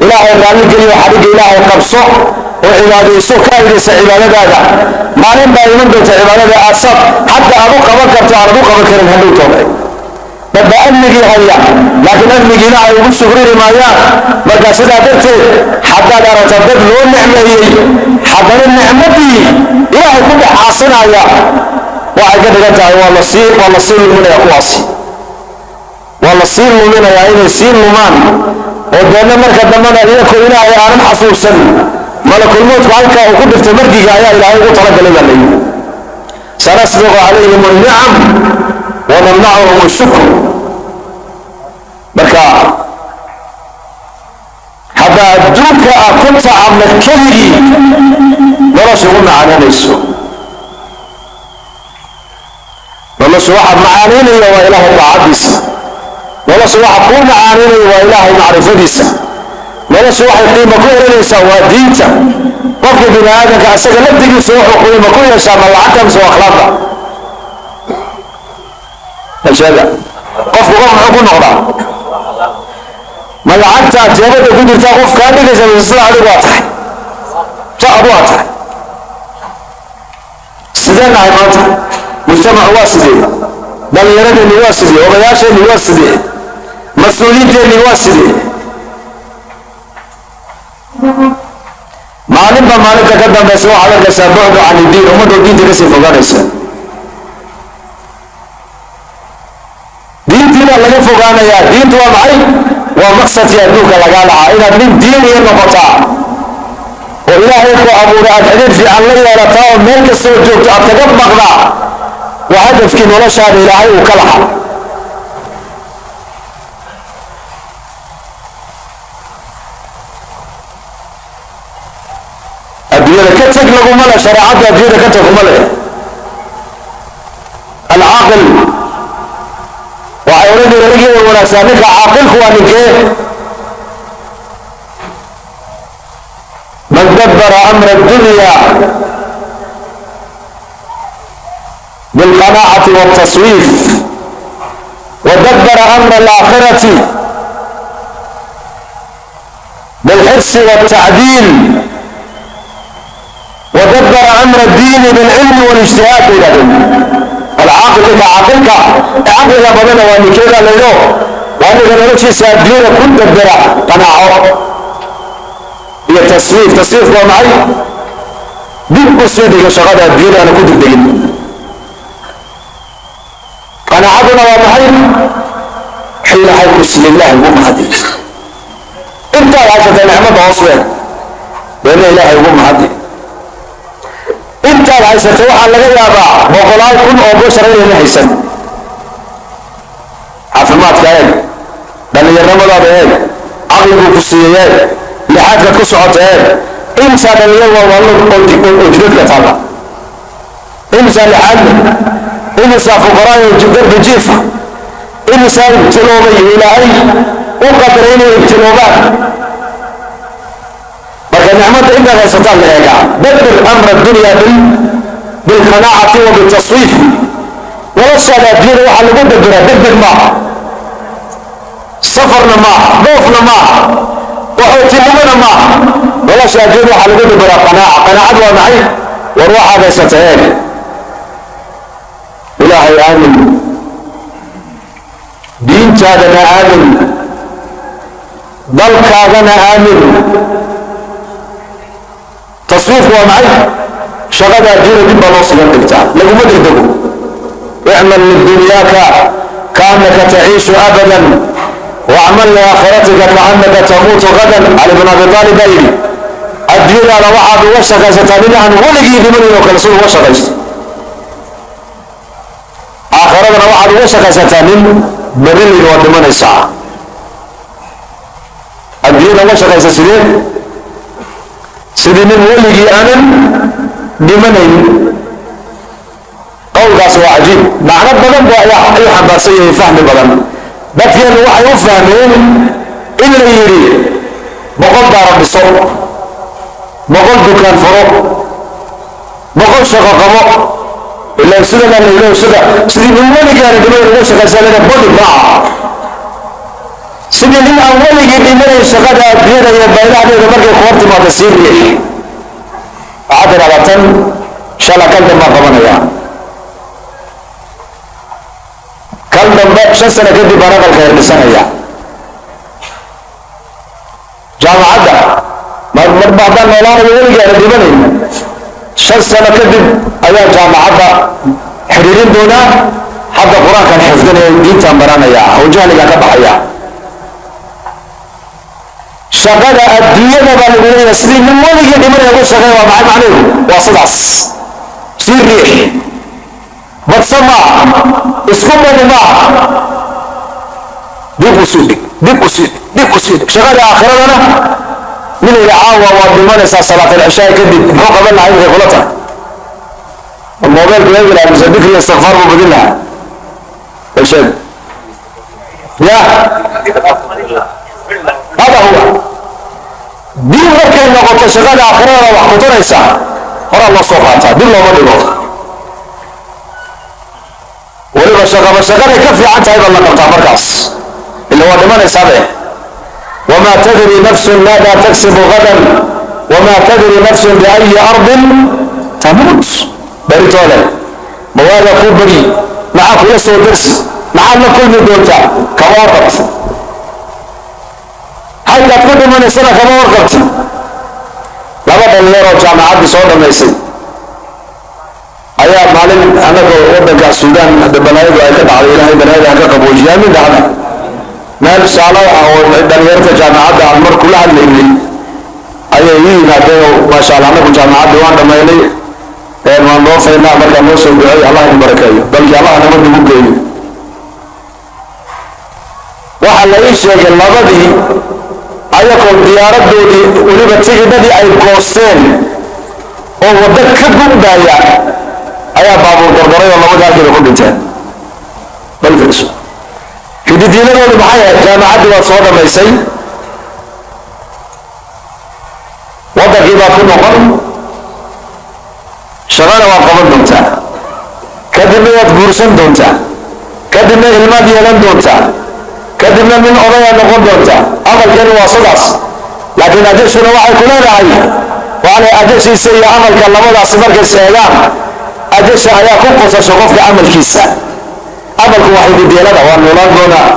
Ilaahay raalli geliyo, xadhigga Ilaahay qabso oo cibaadayso, ka aydaysa cibaadadaada. Maalin baa iman doonta cibaadada aad sab hadda aad u qaban karto aanad u qaban karin hadhow toobay. Dadba amnigii haya, laakiin amnigii Ilaahay ugu shukrini maayaan. Marka sidaa darteed haddaad aragto dad loo nicmeeyey, haddana nicmadii Ilaahay ku dhex caasinaya, waxay ka dhigan tahay waa la sii luminaya kuwaas, waa la sii luminayaa, inay sii lumaan oo deedna marka dambena iyakoo Ilaahay aanan xasuusan malakulmoodku halkaa uu ku dhifto margiga ayaa Ilaahay ugu talagalay baa layidhi. Sanasbiqu calayhim annicam wanamnacuhum ashukr. Marka hadda adduunka ah ku tacabna keligii nolosha ugu macaanaynayso, nolosha waxaa macaanaynaya waa Ilaahay daacadiisa. Nolosha waxa kuu macaanaynaya waa Ilaahay macrifadiisa. Nolosha waxay qiimo ku yeelanaysaa waa diinta. Qofka bini aadamka isaga laftigiisa wuxuu qiimo ku yeeshaa ma lacagta mise waa akhlaaqda? Sheega, qofku qof muxuu ku noqdaa? Ma lacagta jeebada ku jirtaa qof kaa dhigaysa mise sida adigu waa tahay, ta adu waa tahay? Sidee nahay maanta? Mujtamacu waa sidee? Dhallinyaradeenni waa sidee? Odayaasheenni waa sidee? Mas-uuliyiinteenni waa sidee? Maalinba maalinta ka dambaysa waxaad arkaysaa bucdu can iddiin, ummadoo diinta kasii fogaanaysa. Diinta Diintiibaa laga fogaanayaa. Diintu waa maxay? Waa maqsadkii adduunka lagaa lahaa, inaad nin diiniya noqotaa oo Ilaahay ku abuuray aad xidhiir fiican la yeelataa oo meel kastoo joogto aad kaga baqdaa. Waa hadafkii noloshaada Ilaahay uu ka lahaa. Adduunyada ka teg laguma leh, shareecadda adduunyada ka teg kuma leh. Alcaaqil waxay odhan jireen raggii wanaagsan, ninka caaqilku waa ninkee? Man dabbara amra addunya bilqanaacati waltaswiif ودبر أمر الآخرة بالحرص والتعديل ودبر أمر الدين بالعلم والاجتهاد. إلى العاقل لك عاقلك عقلك بدل وأن كذا ليلو وأن نفسي الدين كل دبر قناعه هي تصريف. تصريف معي dib u sii dhigo shaqada adduunyada aana ku degdegin. Qanaacaduna waa maxay? Wixii Ilaahay ku siiyey Ilaahay ugu mahadi. Intaad haysata nicmadda hoos weeg deedna Ilaahay ugu mahadi. Intaad haysata waxaa laga yaabaa boqolaal kun oo bashar inayna haysan. Caafimaadka eeg, dhallinyarnimadaada eeg, caqliguu ku siiyey eeg, lixaadka ku socota eeg. Imsaa dhalinyar waa waallo oo jidadka taalla, imsaa lixaadle, imisaa fuqaraa oo darbi jiifa, imisaa ibtiloobay Ilaahay u qadaray inay ibtiloobaan. Marka nicmadda intaad haysataan la eegaa. Dabbir amra dunya bilqanaacati wa bitaswiif. Noloshaada adduunyada waxaa lagu dabiraa degdeg maaha, safarna maaha, dhoofna maaha, qaxootinimona maaha. Nolosha adduunyada waxaa lagu dabiraa qanaaca. Qanaacad waa maxay? War waxaad haysata eeg, Ilaahay aamin, diintaadana aamin, dalkaagana aamin. Taswiifku waa maxay? Shaqada adduunyada dib baa loo sugan dhigtaa, laguma degdego. Icmal lidunyaaka kaannaka taciishu abadan wacmal liaakhiratika kaannaka tamuutu gadan. Cali bin Abi Aalib baa yidhi, adduunyadaada waxaad uga shaqaysataa nin aan weligii dhimanayn oo kale siduu uga shaqaysto, aakhiradana waxaad uga shaqaysataa nin berri waa dhimanaysaa. Adduunyada uga shaqaysa sidee? Sidii nin weligii aanan dhimanayn. Qowlkaas waa cajiib, macno badan bu ayaa ayuu xambaarsan yahay, fahmi badan. Dadkeenu waxay u fahmeen in la yidhi 100 daara dhiso, 100 dukaan furo, 100 shaqo qabo. Ilaa sidana la yidhi sida sidii nin weligaana dhimanayn uga shaqaysanana badi maaha. Sidii nin aan weligii dhimanayn shaqada adduunyada iyo baylahdeeda markay ku hor timaado sii riix. Waxaad tidhahdaa tan shala kan dambaan qabanayaa, kan dambe 5 sano kadib baan aqalka herdhisanaya. Jaamacadda marba haddaan noolaanayo weligii aana dhimanayn, 5 sano kadib ayaa jaamacadda xidhiirin doonaa. Hadda Qur-aankan xifdinaya, diintaan baranaya oo jahligaan ka baxaya. Shaqada adduunyada baa lagu leeyahay sidii nin weligii dhimanaya uga shaqeeya. Waa maxay macnaheedu? Waa sidaas, sii riix, badso maaha, isku badi maaha, dib u sii dhig, dib u sii dhig, dib u sii dhig. Shaqada aakhiradana ninayga caawa waad dhimanaysaa salaatul cishaa kadib, muxuu qaban lahaa inkay kula tahay? Moobeelku eegi lahaa mise dikri istikfaar buu badin lahaa? Sheeg ya. Hada huwa diin. Markay noqoto shaqada aakhirada wax ku taraysa, horaa loo soo qaataa, dib looma dhigo. Weliba shaqaba shaqaday ka fiican tahay baa la qabtaa markaas, ila waa dhimanaysabe. Wamaa tadri nafsun maada taksibu gadan wamaa tadri nafsun biayi ardin tamuut. Beritoole mawaaga kuu beri, maxaa kula soo darsi, maxaad la kulmi doontaa? Kama warqabti. Halkaad ku dhimanaysana kama warqabti. Laba dhalinyaroo jaamacaddii soo dhammaysay ayaa maalin Maalin annagoo waddanka Suudaan hadda balaayadu ay ka dhacday, Ilaahay balaayada ha ka qaboojiyaa, min dhacda meel saalo ah oo dhalinyarta jaamacadda aan mar kula hadlaynay ayay ii yimaadeen oo maasha Allah, annagu jaamacadda waan dhammaynay, waan dhoofaynaa, markaa noo soo duceey, Allah idin barakeeyo, dalkii Allah nabad nagu geeyo. Waxaa la ii sheegay labadii ayagoo diyaaradoodii weliba tigidhadii ay goosteen oo waddo ka gudbaya ayaa baabuur gorgoray oo labadii halkiiba ku dhinteen. Bal fiirso, hididiiladoodu maxay ahayd? Jaamacaddii waad soo dhammaysay, waddankii baad ku noqon, shaqana waad qaban doontaa, kadibna waad guursan doontaa, kadibna ilmaad yeelan doontaa, kadibna nin odayaa noqon doontaa. Amalkeenu waa sidaas, laakiin ajashuna waxay ku leedahay waana ajashiisa iyo amalka labadaasi markay seegaan, ajasha ayaa ku qosasho qofka amalkiisa. Amalku waa hidideelada, waan noolaan doonaa,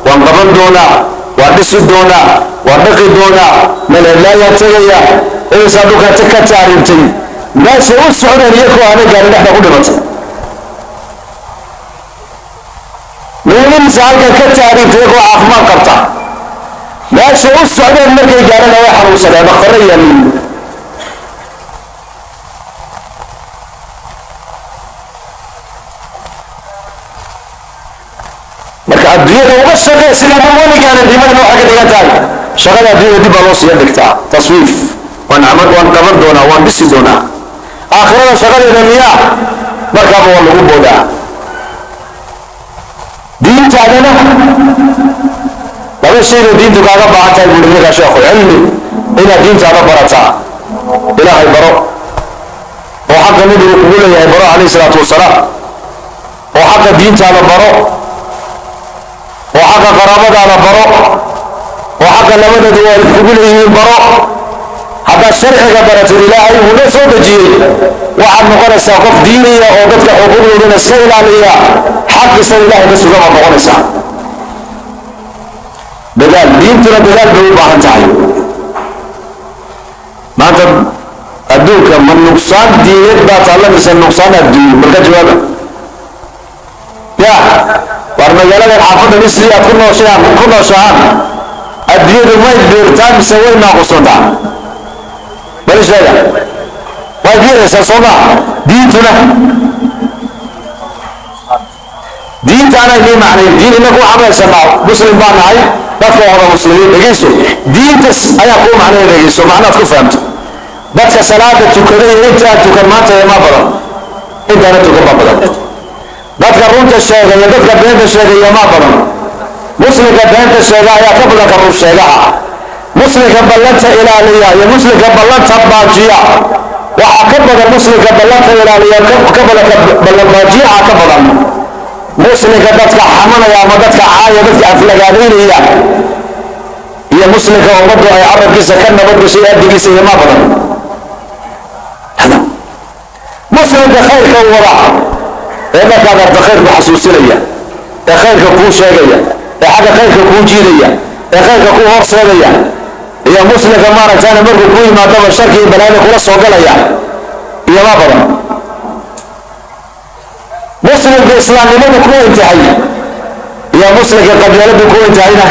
waan qaban doonaa, waan dhisi doonaa, waan dhaqi doonaa, meel heblaayaan tegaya, eesaa dhulkaa ka taariibtay, meeshay u socdeen iyakoo aanay gaarin dhexda ku dhimatay. Muuminiinta halkan ka taariibtay iyagoo caafimaad qabta, meeshay u socdeen markay gaarana way xanuunsadeen, dhakhtarro yaalliin. Marka adduunyada uga shaqee sida ma weligaana dhimanina waxay ka dhigan tahay shaqada adduunyada dib baa loo siiya dhigtaa, taswiif, waan camal, waan qaban doonaa, waan dhisi doonaa. Aakhirada shaqadeeda miyaa markaaba waa lagu boodaa. Diintaadana laba shay bay diintu kaaga baahan tahay buuri ninkaa sheekhu: cilmi, inaad diintaada barataa, Ilaahay baro oo xaqa nabigu kugu leeyahay baro calayhi salaatu wasalaam, oo xaqa diintaada baro, oo xaqa qaraabadaada baro, oo xaqa labadeedu waalid kugu leeyihiin baro. Haddaad sharciga baratid Ilaahay uu noo soo dejiyey, waxaad noqonaysaa qof diiniya oo dadka xuquuqdoodana iska ilaaliya, xaqiisa Ilaahay ka suga baad noqonaysaa. Dadaal, diintuna dadaal bay u baahan tahay. Maanta adduunka ma nuqsaan diineed baa taalla mise nuqsaan adduunyo? Marka jawaaba ya waar magaaladan xaafadda Misri aad ku nooshahaan ku nooshahaan, adduunyadu may biirtaa mise way naaqusantaa? Bal sheega. Way biiraysaa, soo maa? Diintuna diintaana inii macnayn diin inagu waxaan haysanaa muslim baan nahay, dadka wada muslimiin. Dhegeyso, diintas ayaa kuu macnaya, dhegeyso, macnaad ku fahamto. Dadka salaada tukaday iyo intaan tukan maanta ma badan, intaana tukan baa badan. Dadka runta sheegaya, dadka beenta sheegaya ma badan. Muslimka beenta sheega ayaa ka badan ka run sheegaha. Muslimka ballanta ilaaliya iyo muslimka ballanta baajiya waxaa ka badan muslimka ballanta ilaaliya, ka badan ka ballan baajiyaha ka badan. Muslimka dadka xamanaya ama dadka caaya, dadka aflagaadaynaya iyo muslimka ummaddu ay carabkiisa ka nabadgashay adigiisa iyo ma badan. Muslimka khayrka wada ee markaad arta khayrku xasuusinaya, ee khayrka kuu sheegaya, ee xagga khayrka kuu jiidaya, ee khayrka kuu horseedaya, iyo muslimka maaragtaana markuu kuu yimaadaba sharki iyo balaayada kula soo galaya iyo ma badan. Muslimka islaamnimadu ku weyn tahay iyo muslimka qabyaaladu ku weyn tahayna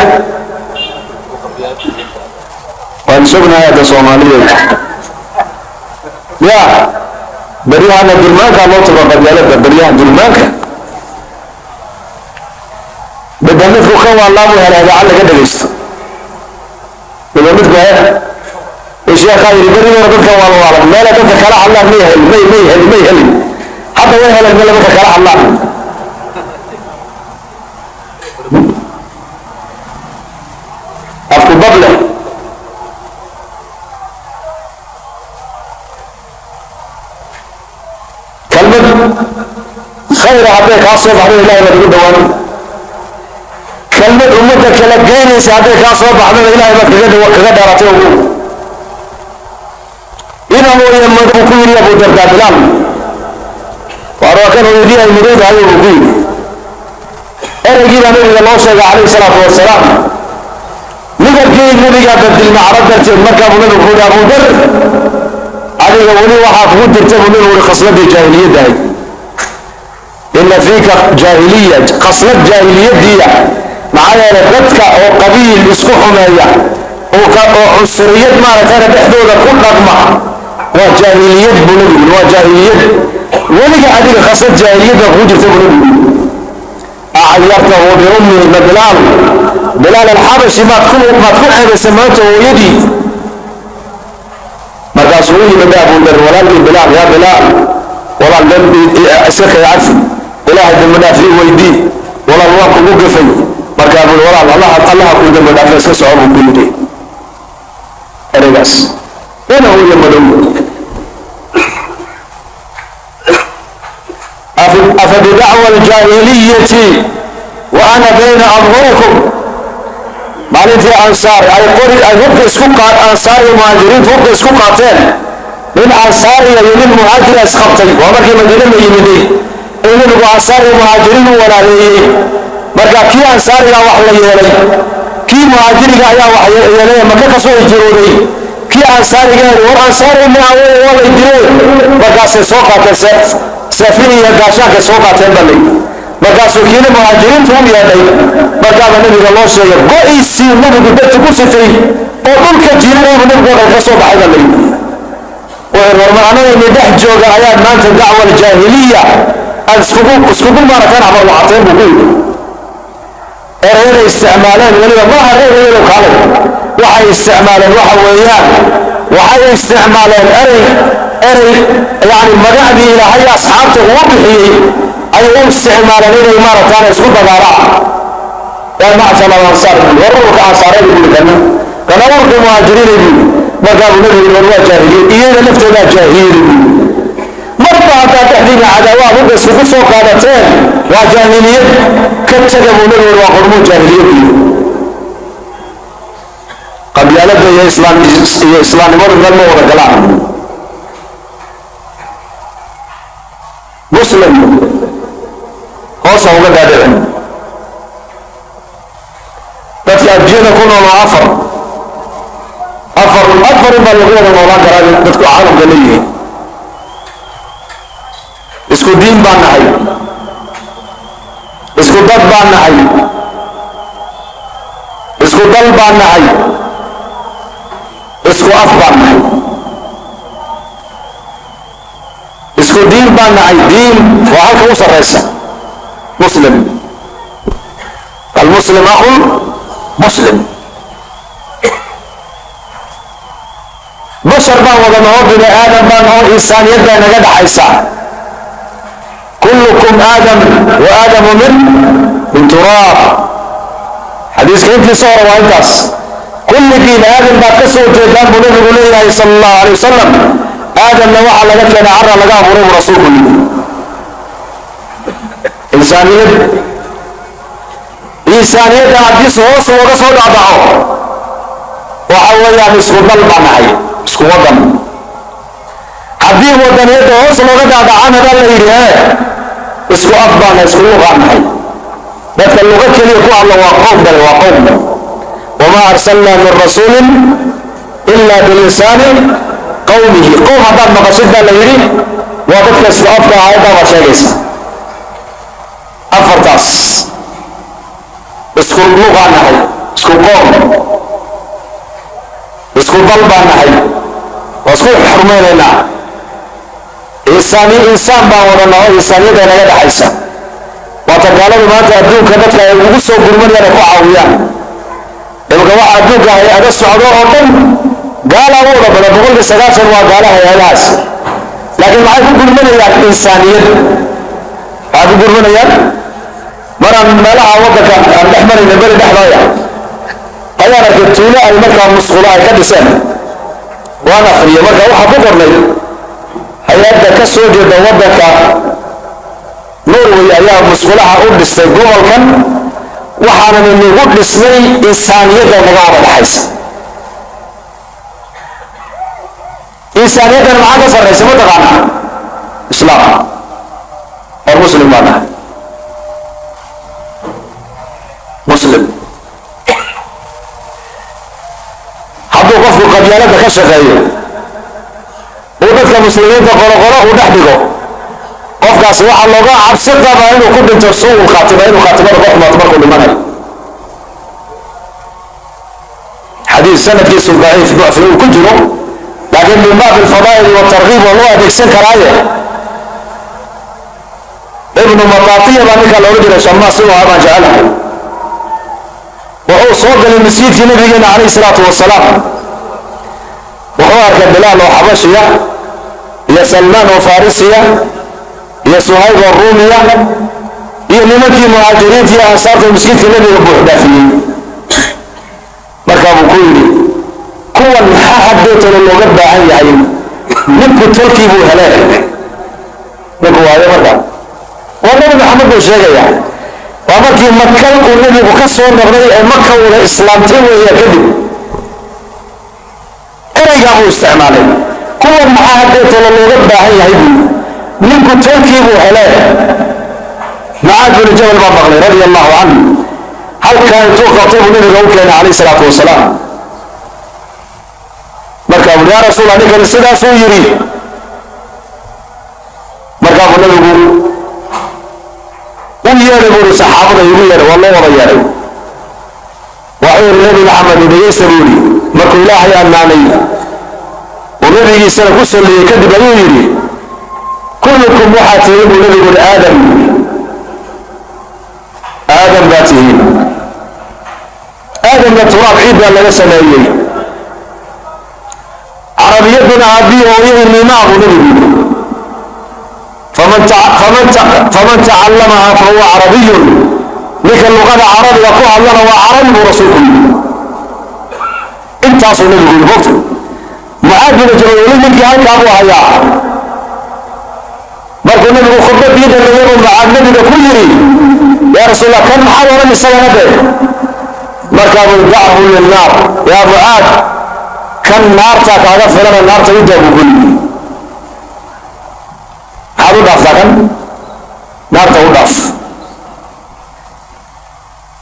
waan sognahay hadda Soomaaliyeed. Ya beryahana durmaanka loo tuba qabyaalada, beryaha durmaanka midba midku ka waalaabu hela idaacad laga dhegaysto, midba midku he. Sheekhaa yidhi berigii hore dadka waalwaalan meela dadka kala hadlaan may helin, may helin, may helin. Hadda way heleen meel dadka kala hadlaan. Afku bable kalmad khayra hadday kaa soo baxdo Ilahay baad ugu dhawaan, kelmad ummadda kala geynaysa hadday kaa soo baxdana Ilahay baad kaga dheeratay. Ugu ina mooye madow ku yidhi Abu Dardaa Bilaal, waar waa kan hooyadii ay madowdahay buu ku yidhi. Ereygii baa nabiga loo sheegay calayhi salaatu wasalaam, midabkii nabigaa badilma caro darteed. Markaa buu nabigu ku yidhi, Abu Dar, adiga weli waxaa kugu jirta buu nabigu yidhi khasladii jaahiliyadda ahayd. Ina fiika jaahiliya, qaslad jaahiliyadiya. Maxaa yeelay, dadka oo qabiil isku xumeeya oo cunsuriyad maaragtana dhexdooda ku dhaqma waa jaahiliyad buu nabigu yidhi, waa jaahiliyad. Weliga adiga khaslad jaahiliyad baa kugu jirta buu nabigu yidhi. Acayartahu biummihi, ma Bilaal, Bilaal Alxabashi maad ku ceebaysay maanta hooyadii? Markaasuu u yimid Abu Dar walaalkii Bilaal: "Yaa Bilaal, walaal, dambi iska kay cafi, Ilaahay dambi dhaaf ii weydii, walaal, waan kugu gafay." Markaa bui: "Walaal, Allaha kuu dambi dhaafa, iska soco," buu ku yidhi. Ereygaas ina hooyo madow. "Afabidacwa aljaahiliyati wa ana bayna adhurikum?" Maalintii Ansaar ay qori ay hubka isku Ansaar iyo Muhaajiriintu hubka isku qaateen, nin Ansaariya iyo nin Muhaajira isqabtay. Waa markii Madiine la yimiday in nabigu Ansaar iyo Muhaajiriin u walaaleeyey. Marka kii Ansaariga wax la yeelay, kii Muhaajiriga ayaa wax yeelay, Maka kasoo hijrooday. Kii Ansaariga yidhi: "War Ansaari maaha wey, waa lay dilay." Markaasay soo qaateen seefihii iyo gaashaankay soo qaateen baa layidhi. Markaasuu kiina Muhaajiriintu u yeedhay. Markaaba nabiga loo sheegay go-iisii nabigu dadka ku sitay oo dhulka jiiranaybu nabigu aqal ka soo baxay baa layidhi. Wuxuu: "War macnahayni dhex jooga ayaad maanta dacwa aljaahiliya aad iskugu maarataan amar wacateen," buu ku yidhi. Erayaday isticmaaleen weliba maaha reer hebelow kaalay. Waxay isticmaaleen waxa weeyaan, waxay isticmaaleen erey yani magacdii Ilaahay asxaabta ugu bixiyey ayay u isticmaaleen inay maaragtaan isku dagaalaan. "Yaa macshar alansaar," bui, "war ururka Ansaareed," bui, kana kana ururka Muhaajiriinay," bui. Markaa buu nabigu yidhi: "War waa jaahiliyad, iyada laftoodaa jaahiliyada," bui. "Marba haddaad dhexdiina cadaawaha hubka iskugu soo qaadateen, waa jaahiliyad, ka taga," buu nabigu yidhi. Waa qurmuu jaahiliyad yidhi. Qabyaalada iyo islaam iyo islaamnimadu meel ma wada galaan. Muslim hoosa uga dhaadhicin. Dadka adduunyada ku nool waa afar, afar, afar baa lagu wada noolaan karaa dadku caalamka leeyihiin. Isku diin baan nahay, isku dad baan nahay, isku dal baan nahay, isku af baan nahay. Isku diin baan nahay. Diin waa halka u sarraysa. Muslim, almuslim aqul muslim. Bashar baan wada nahoo, bini aadam baan nahoo, insaaniyad baa naga dhaxaysa. Kullukum Aadam wa Aadamu min turaab. Xadiiska intiisa hore waa intaas. Kulligiin Aadam baad ka soo jeedaan buu nabigu leeyahay sala Allahu alay wasalam. Aadamna waxaa laga keenay carra laga abuuray buu rasuulku yidhi. Insaaniyad, insaaniyadda haddii si hoos looga soo dhacdhaco, waxa weeyaan isku dal baan nahay, isku wadan. Haddii wadaniyadda hoos looga dhaadhacana, baa la yidhi, isku af baan nahay, isku luqaan nahay. Dadka luqo keliya ku hadla waa qowm bale, waa qowm. Wamaa arsalnaa min rasuulin ila bilisaani qowmihi. Qowm haddaad maqashid, baa la yidhi, waa dadka isku afka. Aayaddaa baa sheegaysa afartaas: isku luqaan nahay, isku qoom, isku dal baan nahay, waa isku xurmaynaynaa, insaani insaan baan wada naho, insaaniyadda naga dhaxaysa. Waata gaaladu maanta adduunka dadka ay ugu soo gurmanayaan ay ku caawiyaan. Imika waxa adduunka hay-ado socdo oo dhan gaalaa u wada badan, 90% waa gaala hay-adahaas. Laakiin maxay ku gurmanayaan? Insaaniyad waxay ku gurmanayaan. Maraan meelaha waddanka aan dhex marayna beri dhexdooya ayaan arkay tuulo ay markaa musqulo ay ka dhiseen. Waan akhriyey. Marka waxaa ku qornay: hay-adda ka soo jeeda waddanka Norway ayaa musqulaha u dhisay gobolkan, waxaanan inagu dhisnay insaaniyadda naga wada dhaxaysa. Insaaniyaddana maxaa ka sarraysa, ma taqaanaa? Islaam. War muslim baa nahay. Muslim hadduu qofku qabyaaladda ka shaqeeyo, uu dadka muslimiinta qoloqolo uu dhex dhigo, Qofkaasi waxaa looga cabsi qabaa inuu ku dhinto suu'ul khaatima, inuu khaatimada ka xumaato markuu dhimanayo. Xadiis sanadkiisu daciif, dacfi uu ku jiro, laakiin min baab alfadaa'il watarghiib waa loo adeegsan karaaye. Ibnu Mataatiya baa ninkaa looga jira, Shamaas inuu ahaa baan jecelahay. Wuxuu soo galay masjidkii nabigeena calayhi salaatu wasalaam. Wuxuu arkay Bilaal oo Xabashiya iyo Salmaan oo Farisiya iyo Suhayb oo Ruumiya iyo nimankii muhaajiriinta iyo ansaarta masjidkii nabiga buux dhaafiyey. Markaa buu ku yidhi, kuwan maxaa haddeetana looga baahan yahay? Ninku tolkii buu helee, ninku waayo. Marka waa Nabi Maxamed buu sheegayaa. Waa markii Maka uu nebigu ka soo noqday ee Maka wada islaamtay weeya. Kadib ereygaa buu isticmaalay, kuwan maxaa haddeetana looga baahan yahay buu, ninku tolkii buu helee. Mucaad binu Jabal baa maqlay radia allahu canhu. Halkaa intuu qabtay buu nabiga u keenay calayhi salaatu wasalaam. Markaa buu, yaa rasuul, ninkani sidaasuu yidhi. Markaa buu nabigu u yeedhay, buu yidhi, saxaabada igu yeedhay. Waa loo wada yeedhay. Waxuu yidhi Nabi Maxamed, dhegeysa buu yidhi. Markuu Ilaahay ammaanay uu nabigiisana ku salliyey kadib ayuu yidhi, kullukum waxaa tihiin buu nabigu yidhi Aadam, Aadam baa tihiin. Aadamna turaab, ciid baa laga sameeyey. Carabiyaduna aabbihii hooyadii miimaa buu nabigu yidhi. Faman tacallamaha fahuwa carabiyun, ninka luqada carabiga ku hadlana waa carabi buu rasuulku yidhi. Intaasuu nabigu yidhi. Mogta Mucaad binu Jabal weli ninkii halkaa buu hayaa. Markuu nabigu khudbadii dhameeyey buu Mucaad nabiga ku yidhi, yaa rasuulallah, kan maxaad odhan isagana de? Markaa buu, dachu lilnaar yaa Mucaad, kan naartaa kaaga filana, naarta u daa buu ku yidhi. Maxaad u dhaaftaa kan? Naarta u dhaaf.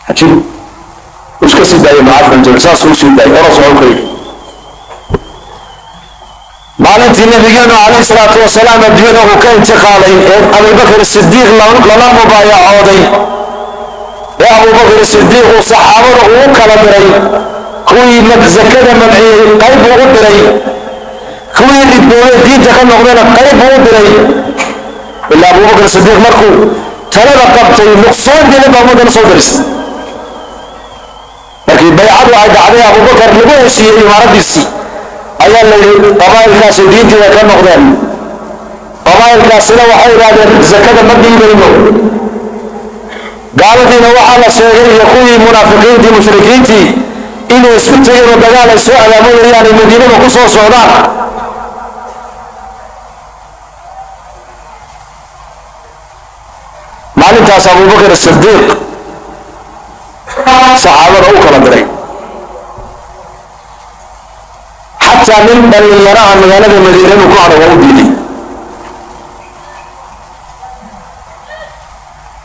Cajiib, uu iska sii daayay Mucaad bin Jabal, saasuu usii daayay, oros waa u ka yidhi. Maalintii nabigeenu calayhi salaatu wasalaam adduunyada uu ka intiqaalay ee Abubakar Sidiiq lala mubaayacooday ee Abubakar Sidiiq uu saxaabada uu kala diray, kuwii zakada manciyey qayb buu u diray, kuwii ridoobay diinta ka noqdayna qayb buu u diray. Ilaa Abubakar Sidiiq markuu talada qabtay nuqsaantiina baa ummaddana soo darisay. Markii baycadu ay dhacday, Abubakar lagu heshiiyey imaaradiisii, ayaa la yidhi qabaa'ilkaasi diintii way ka noqdeen, qabaa'ilkaasina waxay idhahdeen zakada ma dhiibayno. Gaaladiina waxaa la sheegay iyo kuwii munaafiqiintii, mushrikiintii, inay isku tegeen oo dagaal ay soo abaabulayaan ay Madiinada ku soo socdaan. Maalintaas Abubakar Sidiiq saxaabada u kala diray, xataa nin dhallinyaraha magaalada Madiina inuu ku hadho waa u diiday.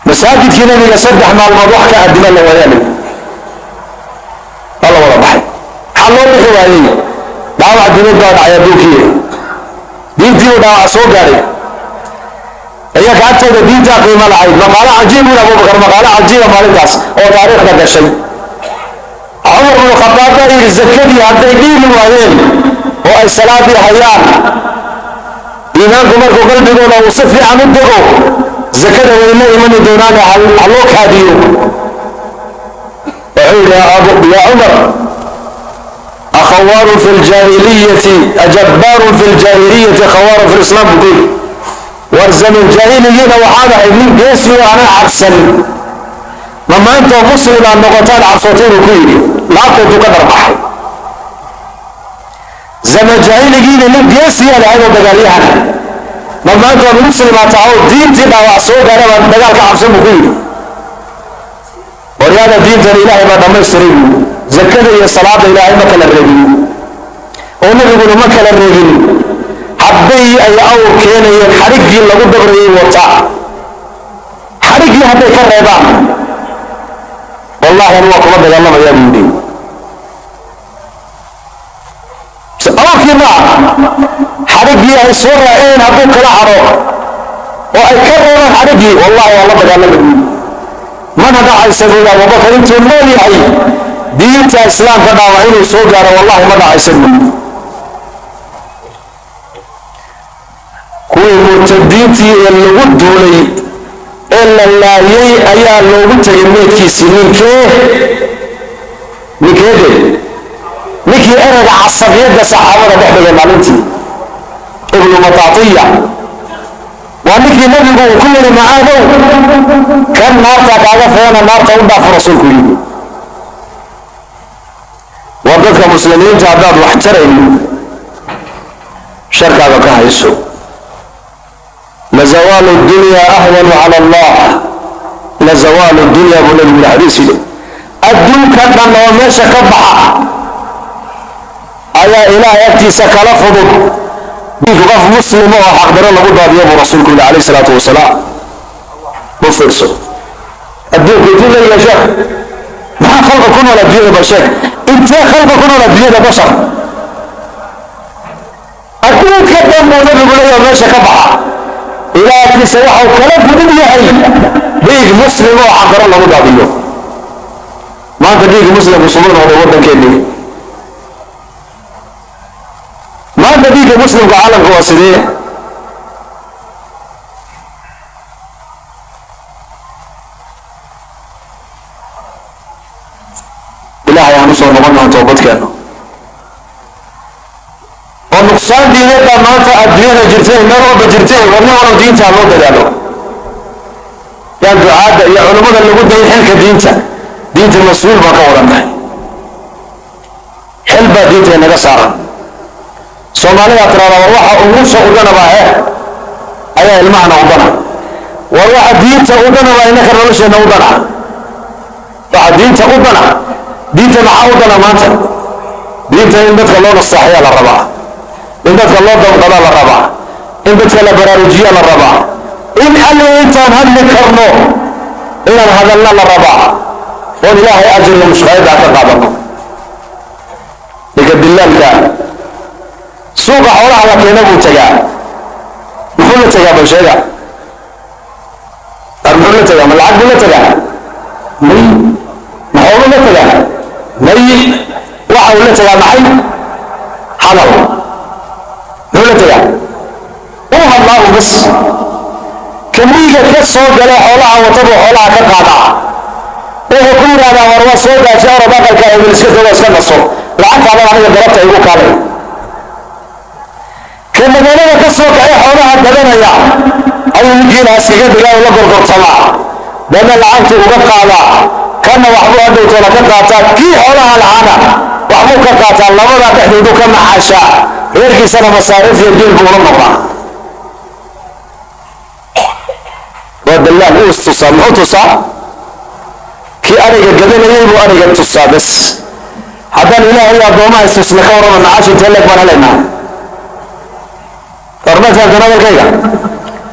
Masaajidkii nabiga 3 maalmood wax ka adima la waayaalay, waa la wada baxay. Maxaa loo bixi waayey? Dhaawac diinad baa dhacay adduunkii, diintii uu dhaawac soo gaadhay. Iyaga agtooda diintaa qiimo lahayd. Maqaalo cajiib uu Abubakar, maqaalo cajiiba maalintaas oo taariikhda gashay. Cumar bnu Khadaab baa yidhi, zakadii hadday dhiibi waayeen oo ay salaadii hayaan, iimaanku markuu qalbigooda uu si fiican u dego zakada way la imani doonaane, ha loo kaadiyo. Wuxuu yidhi, yaa Cumar, akhawaarun fi ljaahiliyati, ajabbaarun fi ljaahiliyati khawaarun fi lislaam buu ku yidhi. War zaman jaahiligiina waxaad ahayd nin geesi oo anaa cabsan, ma maanta muslimaad noqotaan cabsatay buu ku yidhi. Laabta intuu ka dharbaxay, zaman jaahiligiina nin geesiyaad ahayd oo dagaalyahana, ma maanta muslimaad taha oo diintii dhaawac soo gaara baan dagaal ka cabsan buu ku yidhi. Waryaada, diintan Ilaahay baa dhammaystiray buu. Zakada iyo salaada Ilaahay ma kala reebin oo nabiguna ma kala reebin. Hadday ay awr keenayeen xadhiggii lagu dabrayay wata, xadhiggii hadday ka reebaan, wallahi anu waa kuma dagaalamayaa buu yidhi. Awrkii maaha, xadhiggii ay soo raaceen hadduu kala hadho oo Ay ka reebaan xadhiggii, wallahi waa la dagaalama buuli. Mana dhacaysa buuli Abubakar intuu nool yahay diinta Islaamka dhaawac inuu soo gaaro, wallahi ma dhacaysa buuli. Kuwii murtadiintii ee lagu duulay ee la laayay ayaa loogu tegay meydkiisii. Ninkee? Ninkeede? Ninkii erayga casabiyadda saxaabada dhex dhigay maalintii, Ibnu Mataatiya. Waa ninkii Nabigu uu ku yidhi, "Macaadow, kan naarta kaaga feena, naarta u dhaafo," Rasuulku yidhi. War dadka muslimiinta haddaad wax tarayn, sharkaaga ka hayso. لزوال الدنيا أهون على الله، لزوال الدنيا buu Nabigu yidhi xadiisiga. Adduunka dhan oo meesha ka baxa ayaa Ilaahay agtiisa kala fudud dhiig qof muslima oo xaqdaro lagu daadiyo, buu Rasuulku yidhi calayhi salaatu wasalaam. U fiirso, adduunku intuu leeyahay, sheekh, maxaa khalqa ku nool adduunyada? Bal sheeg, intee khalqa ku nool adduunyada? Bashar adduunka dhan buu Nabigu leeyahay meesha ka baxa, Ilaah agtiisa waxau kala fudud yahay dhiig muslim oo xaqdaro lagu daadiyo. Maanta dhiigga muslimku suma noqday waddankeennii? Maanta dhiigga muslimka caalamka waa sidee? Ilaahay aan usoo noqon, toobadkeeno oo nuqsaan diineed baa maanta adduunyada jirtay, meel walba jirtay. Warni walow diinta loo dadaalo, yaan ducaadda iyo culummada lagu dayin xilka diinta. Diinta mas-uul baan ka wadan tahay, xil baa diinta inaga saaran. Soomaalidaa tiraada, "War waxa umusha udanabaa he ayaa ilmahana udana." War waxa diinta udanabaa inaka nolosheenna udana. Waxa diinta udana, diinta maxaa udana maanta? Diinta in dadka loo naseexayaa la rabaa, in dadka loo damqadaa la rabaa, in dadka la baraarujiyaa la rabaa, in alle intaan hadli karno inaan hadalna la rabaa, oon Ilaahay ajriga mushqaayadda ka qaadano. Ninka dilaalka suuqa xoolaha la keena buu tagaa. Muxuu la tagaa? Bal sheega, ar muxuu la tagaa? Ma lacag buu la tagaa? May. Ma xooluu la tagaa? May. Waxa uu la tagaa maxay? Hadal. Muxuu la tagaa? Uu hadlaa uu bas. Kamiiga ka soo gala xoolaha wata buu xoolaha ka qaadaa. Wuxuu ku yidhahdaa, "War waa soo gaashay, orod aqalka hebel iska tago, iska naso, lacagtaadan aniga galabta igu kaalay." Ka magaalada ka soo kacay xoolaha gadanaya ayuu ninkiina iskaga dhigaa oo la gorgortamaa, dana lacagtu uga qaadaa. Kana waxbuu hadhowtoola ka qaataa, kii xoolaha lahaana waxbuu ka qaataa. Labada dhexdoodu ka macaashaa, reerkiisana masaariif iyo biil buu ula noqdaa. Waa dallaal. Uu istusaa. Muxuu tusaa? Kii ariga gadanayay buu ariga tusaa bas. Haddaan Ilaahay addoomaha istusna, ka warrama, macaash intee leeg baan helaynaa? War ma fahamtan hadalkayga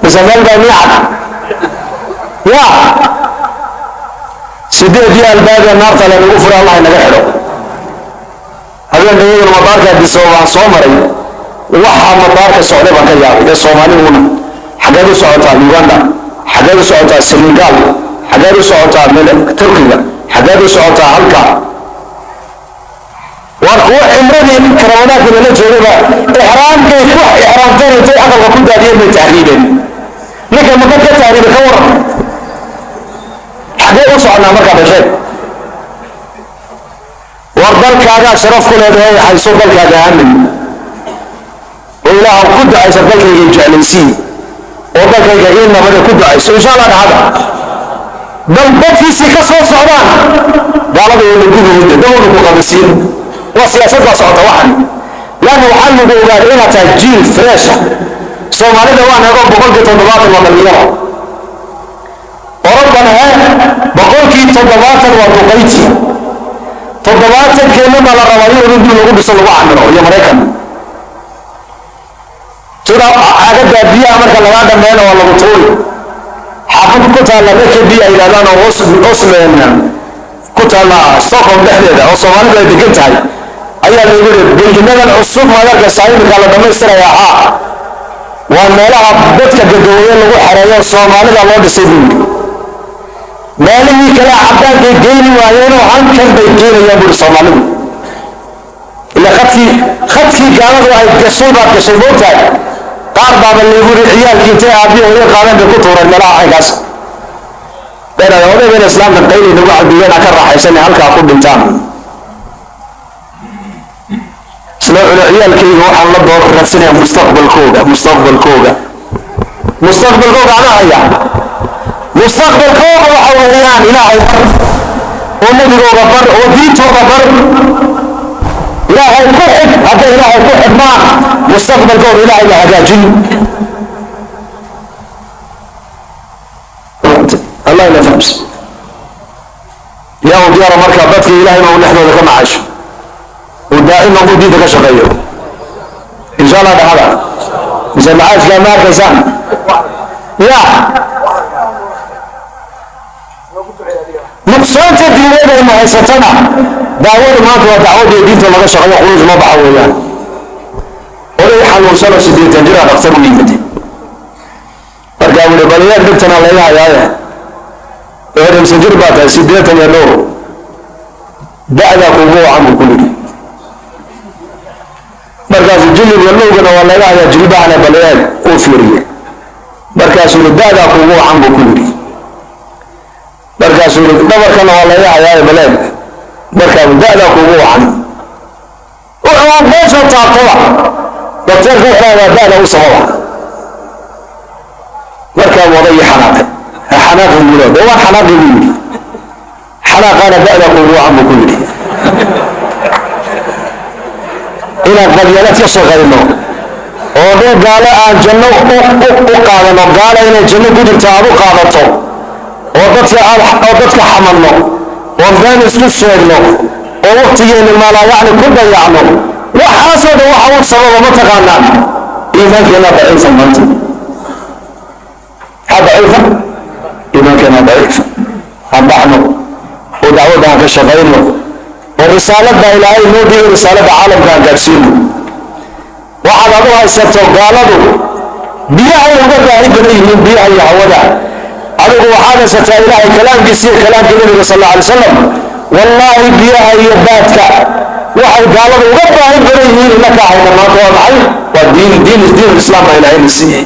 mise meel baa nii cad? Ya sideedii albaabee naarta lanagu fura, Allah inaga xidho. Habeen dhaweydan madaarka Addis baan soo maray. Waxa madaarka socday baan ka yaabay ee Soomaaliduna. Xaggeed u socotaa? Uganda. Xaggeed u socotaa? Senegal. Xaggeed u socotaa? Turkiga. Xaggeed u socotaa? Halka. War kuwa cimradii ramadaanka lala joogayba ixraamkay ku ixraamteen intay aqalka ku daadiyeen bay tahriibeen. Ninka maka ka tahriibay ka waran? Xaggee u soconaa markaa basheeg? War dalkaagaa sharaf ku leedahay, hayso dalkaaga, aamin oo Ilaah ku ducaysa, "Dalkayga jeclaysii oo dalkayga ii nabade," ku ducayso, insha Allah. Dhacada dal dadkiisii ka soo socdaan gaalada wayna guduhude dawna ku qabisiin. Waa siyaasad baa socota waxan, laanna waxaa lagu ogaaday inaad tahay jiil fresh ah. Soomaalida waa nago 70% waa dhalinyaro. Oroban he 70% waa duqayti. 70-keena baa la rabaa in dib lagu dhiso, lagu camiro, iyo Maraykan. Sida caagadaa biyaha marka lagaa dhameeyana waa lagu tuuri. Xaafad ku taalla Ekb ay yidhahdaan oo Oslen ku taalla Stockholm dhexdeeda oo Soomaalidu ay degan tahay ayaa lagu yidhi, "Buildingadan cusub maad arkaysaa, imika la dhammaystirayaa? Haa." Waa meelaha dadka gadooye lagu xereeyo Soomaalida loo dhisay, buu yidhi. Meelihii kale cadaankay geyni waayeenoo halkan bay keenayaan, buuri Soomaalidu. Ila khadkii gaaladu ay gashay baad gashay, moogtahay. Qaar baaba laygu yidhi ciyaalkii intay aabbihi hooyo qaadeen bay ku tuureen meelaha caynkaas. Odaygan islaamka qayli nagu cabdiyeen ka raaxaysan halkaa ku dhintaan. Isla culo ciyaalkayga waxaan la door raadsanaya mustaqbalkooga, mustaqbalkooga, mustaqbalkooga anaa haya. Mustaqbalkooga waxa weeyaan Ilaahay bar oo nebigooga bar oo diintooda bar, Ilaahay ku xidh. Hadday Ilaahay ku xidhmaan, mustaqbalkooga Ilaahay la hagaajin. Allah ila fahmsa yaa u diyaara. Marka dadka Ilahay inuu dhexdooda ka macaasho uu daa'ima uu diinta ka shaqeeyo, insha Allah. Dhaxada mise macaashkaa ma arkaysaan ya nuqsaanta diineed aynu haysatana, daawadu maanta waa dacwadii diinta laga shaqeeyo, khuruuj loo baxa weeyaan. Oday xanuunsanoo 80 jira dhaqtar u yimid. Markaa wuhi, bal yaag dhigtana laga hayaaye. Wuxuu jir baa tahay? 80 iyo dhowr. Da'daa kuugu wacan, buu ku yidhi. Markaasu jilibka lowgana waa laga hayaa, jilbahana bal eeg. Uu fiiriyey. Markaasuu yidhi, da'daa kuugu wacan, buu ku yidhi. Markaasuu yidhi, dhabarkana waa laga hayaaye, bal eeg. Markaasu da'daa kuugu wacan. Wuxuu meesha taabtaba dakteerka wuxuu waa da'da u sababa. Markaa waday xanaaqay. Ha xanaaqi, buu leeyahay. Waan xanaaqi, buu yidhi. Xanaaqaana da'da kuugu wacan, buu ku yidhi. Inaan qabyaalad ka shaqayno oo dhul gaalo aan janno u qaadano, gaala inay janno ku jirto aad u qaadato, oo dadka aad oo dadka xamanno oon been isku sheegno oo waqtigeena maalaayacni ku dayacno, waxaasoo dhan waxa u sababa ma taqaanaan? Iimaankeena daciifa maanta. Maxaa daciifa? Iimaankeena daciifa. Aan baxno oo dacwadda aan ka shaqayno oo risaalada Ilaahay noo dhiibay, risaalada caalamka aan gaadhsiino. Waxaad adu haysato gaaladu biyahay uga baahi badan yihiin, biyaha iyo hawada. Adigu waxaad haysataa Ilaahay kalaamkiisa iyo kalaamka Nabiga sal alla alay wasalam. Wallaahi, biyaha iyo baadka waxay gaaladu uga baahi badan yihiin innaka hayna maanta waa maxay? Waa diin, diin, diin Islaam baa Ilaahay na siiyey.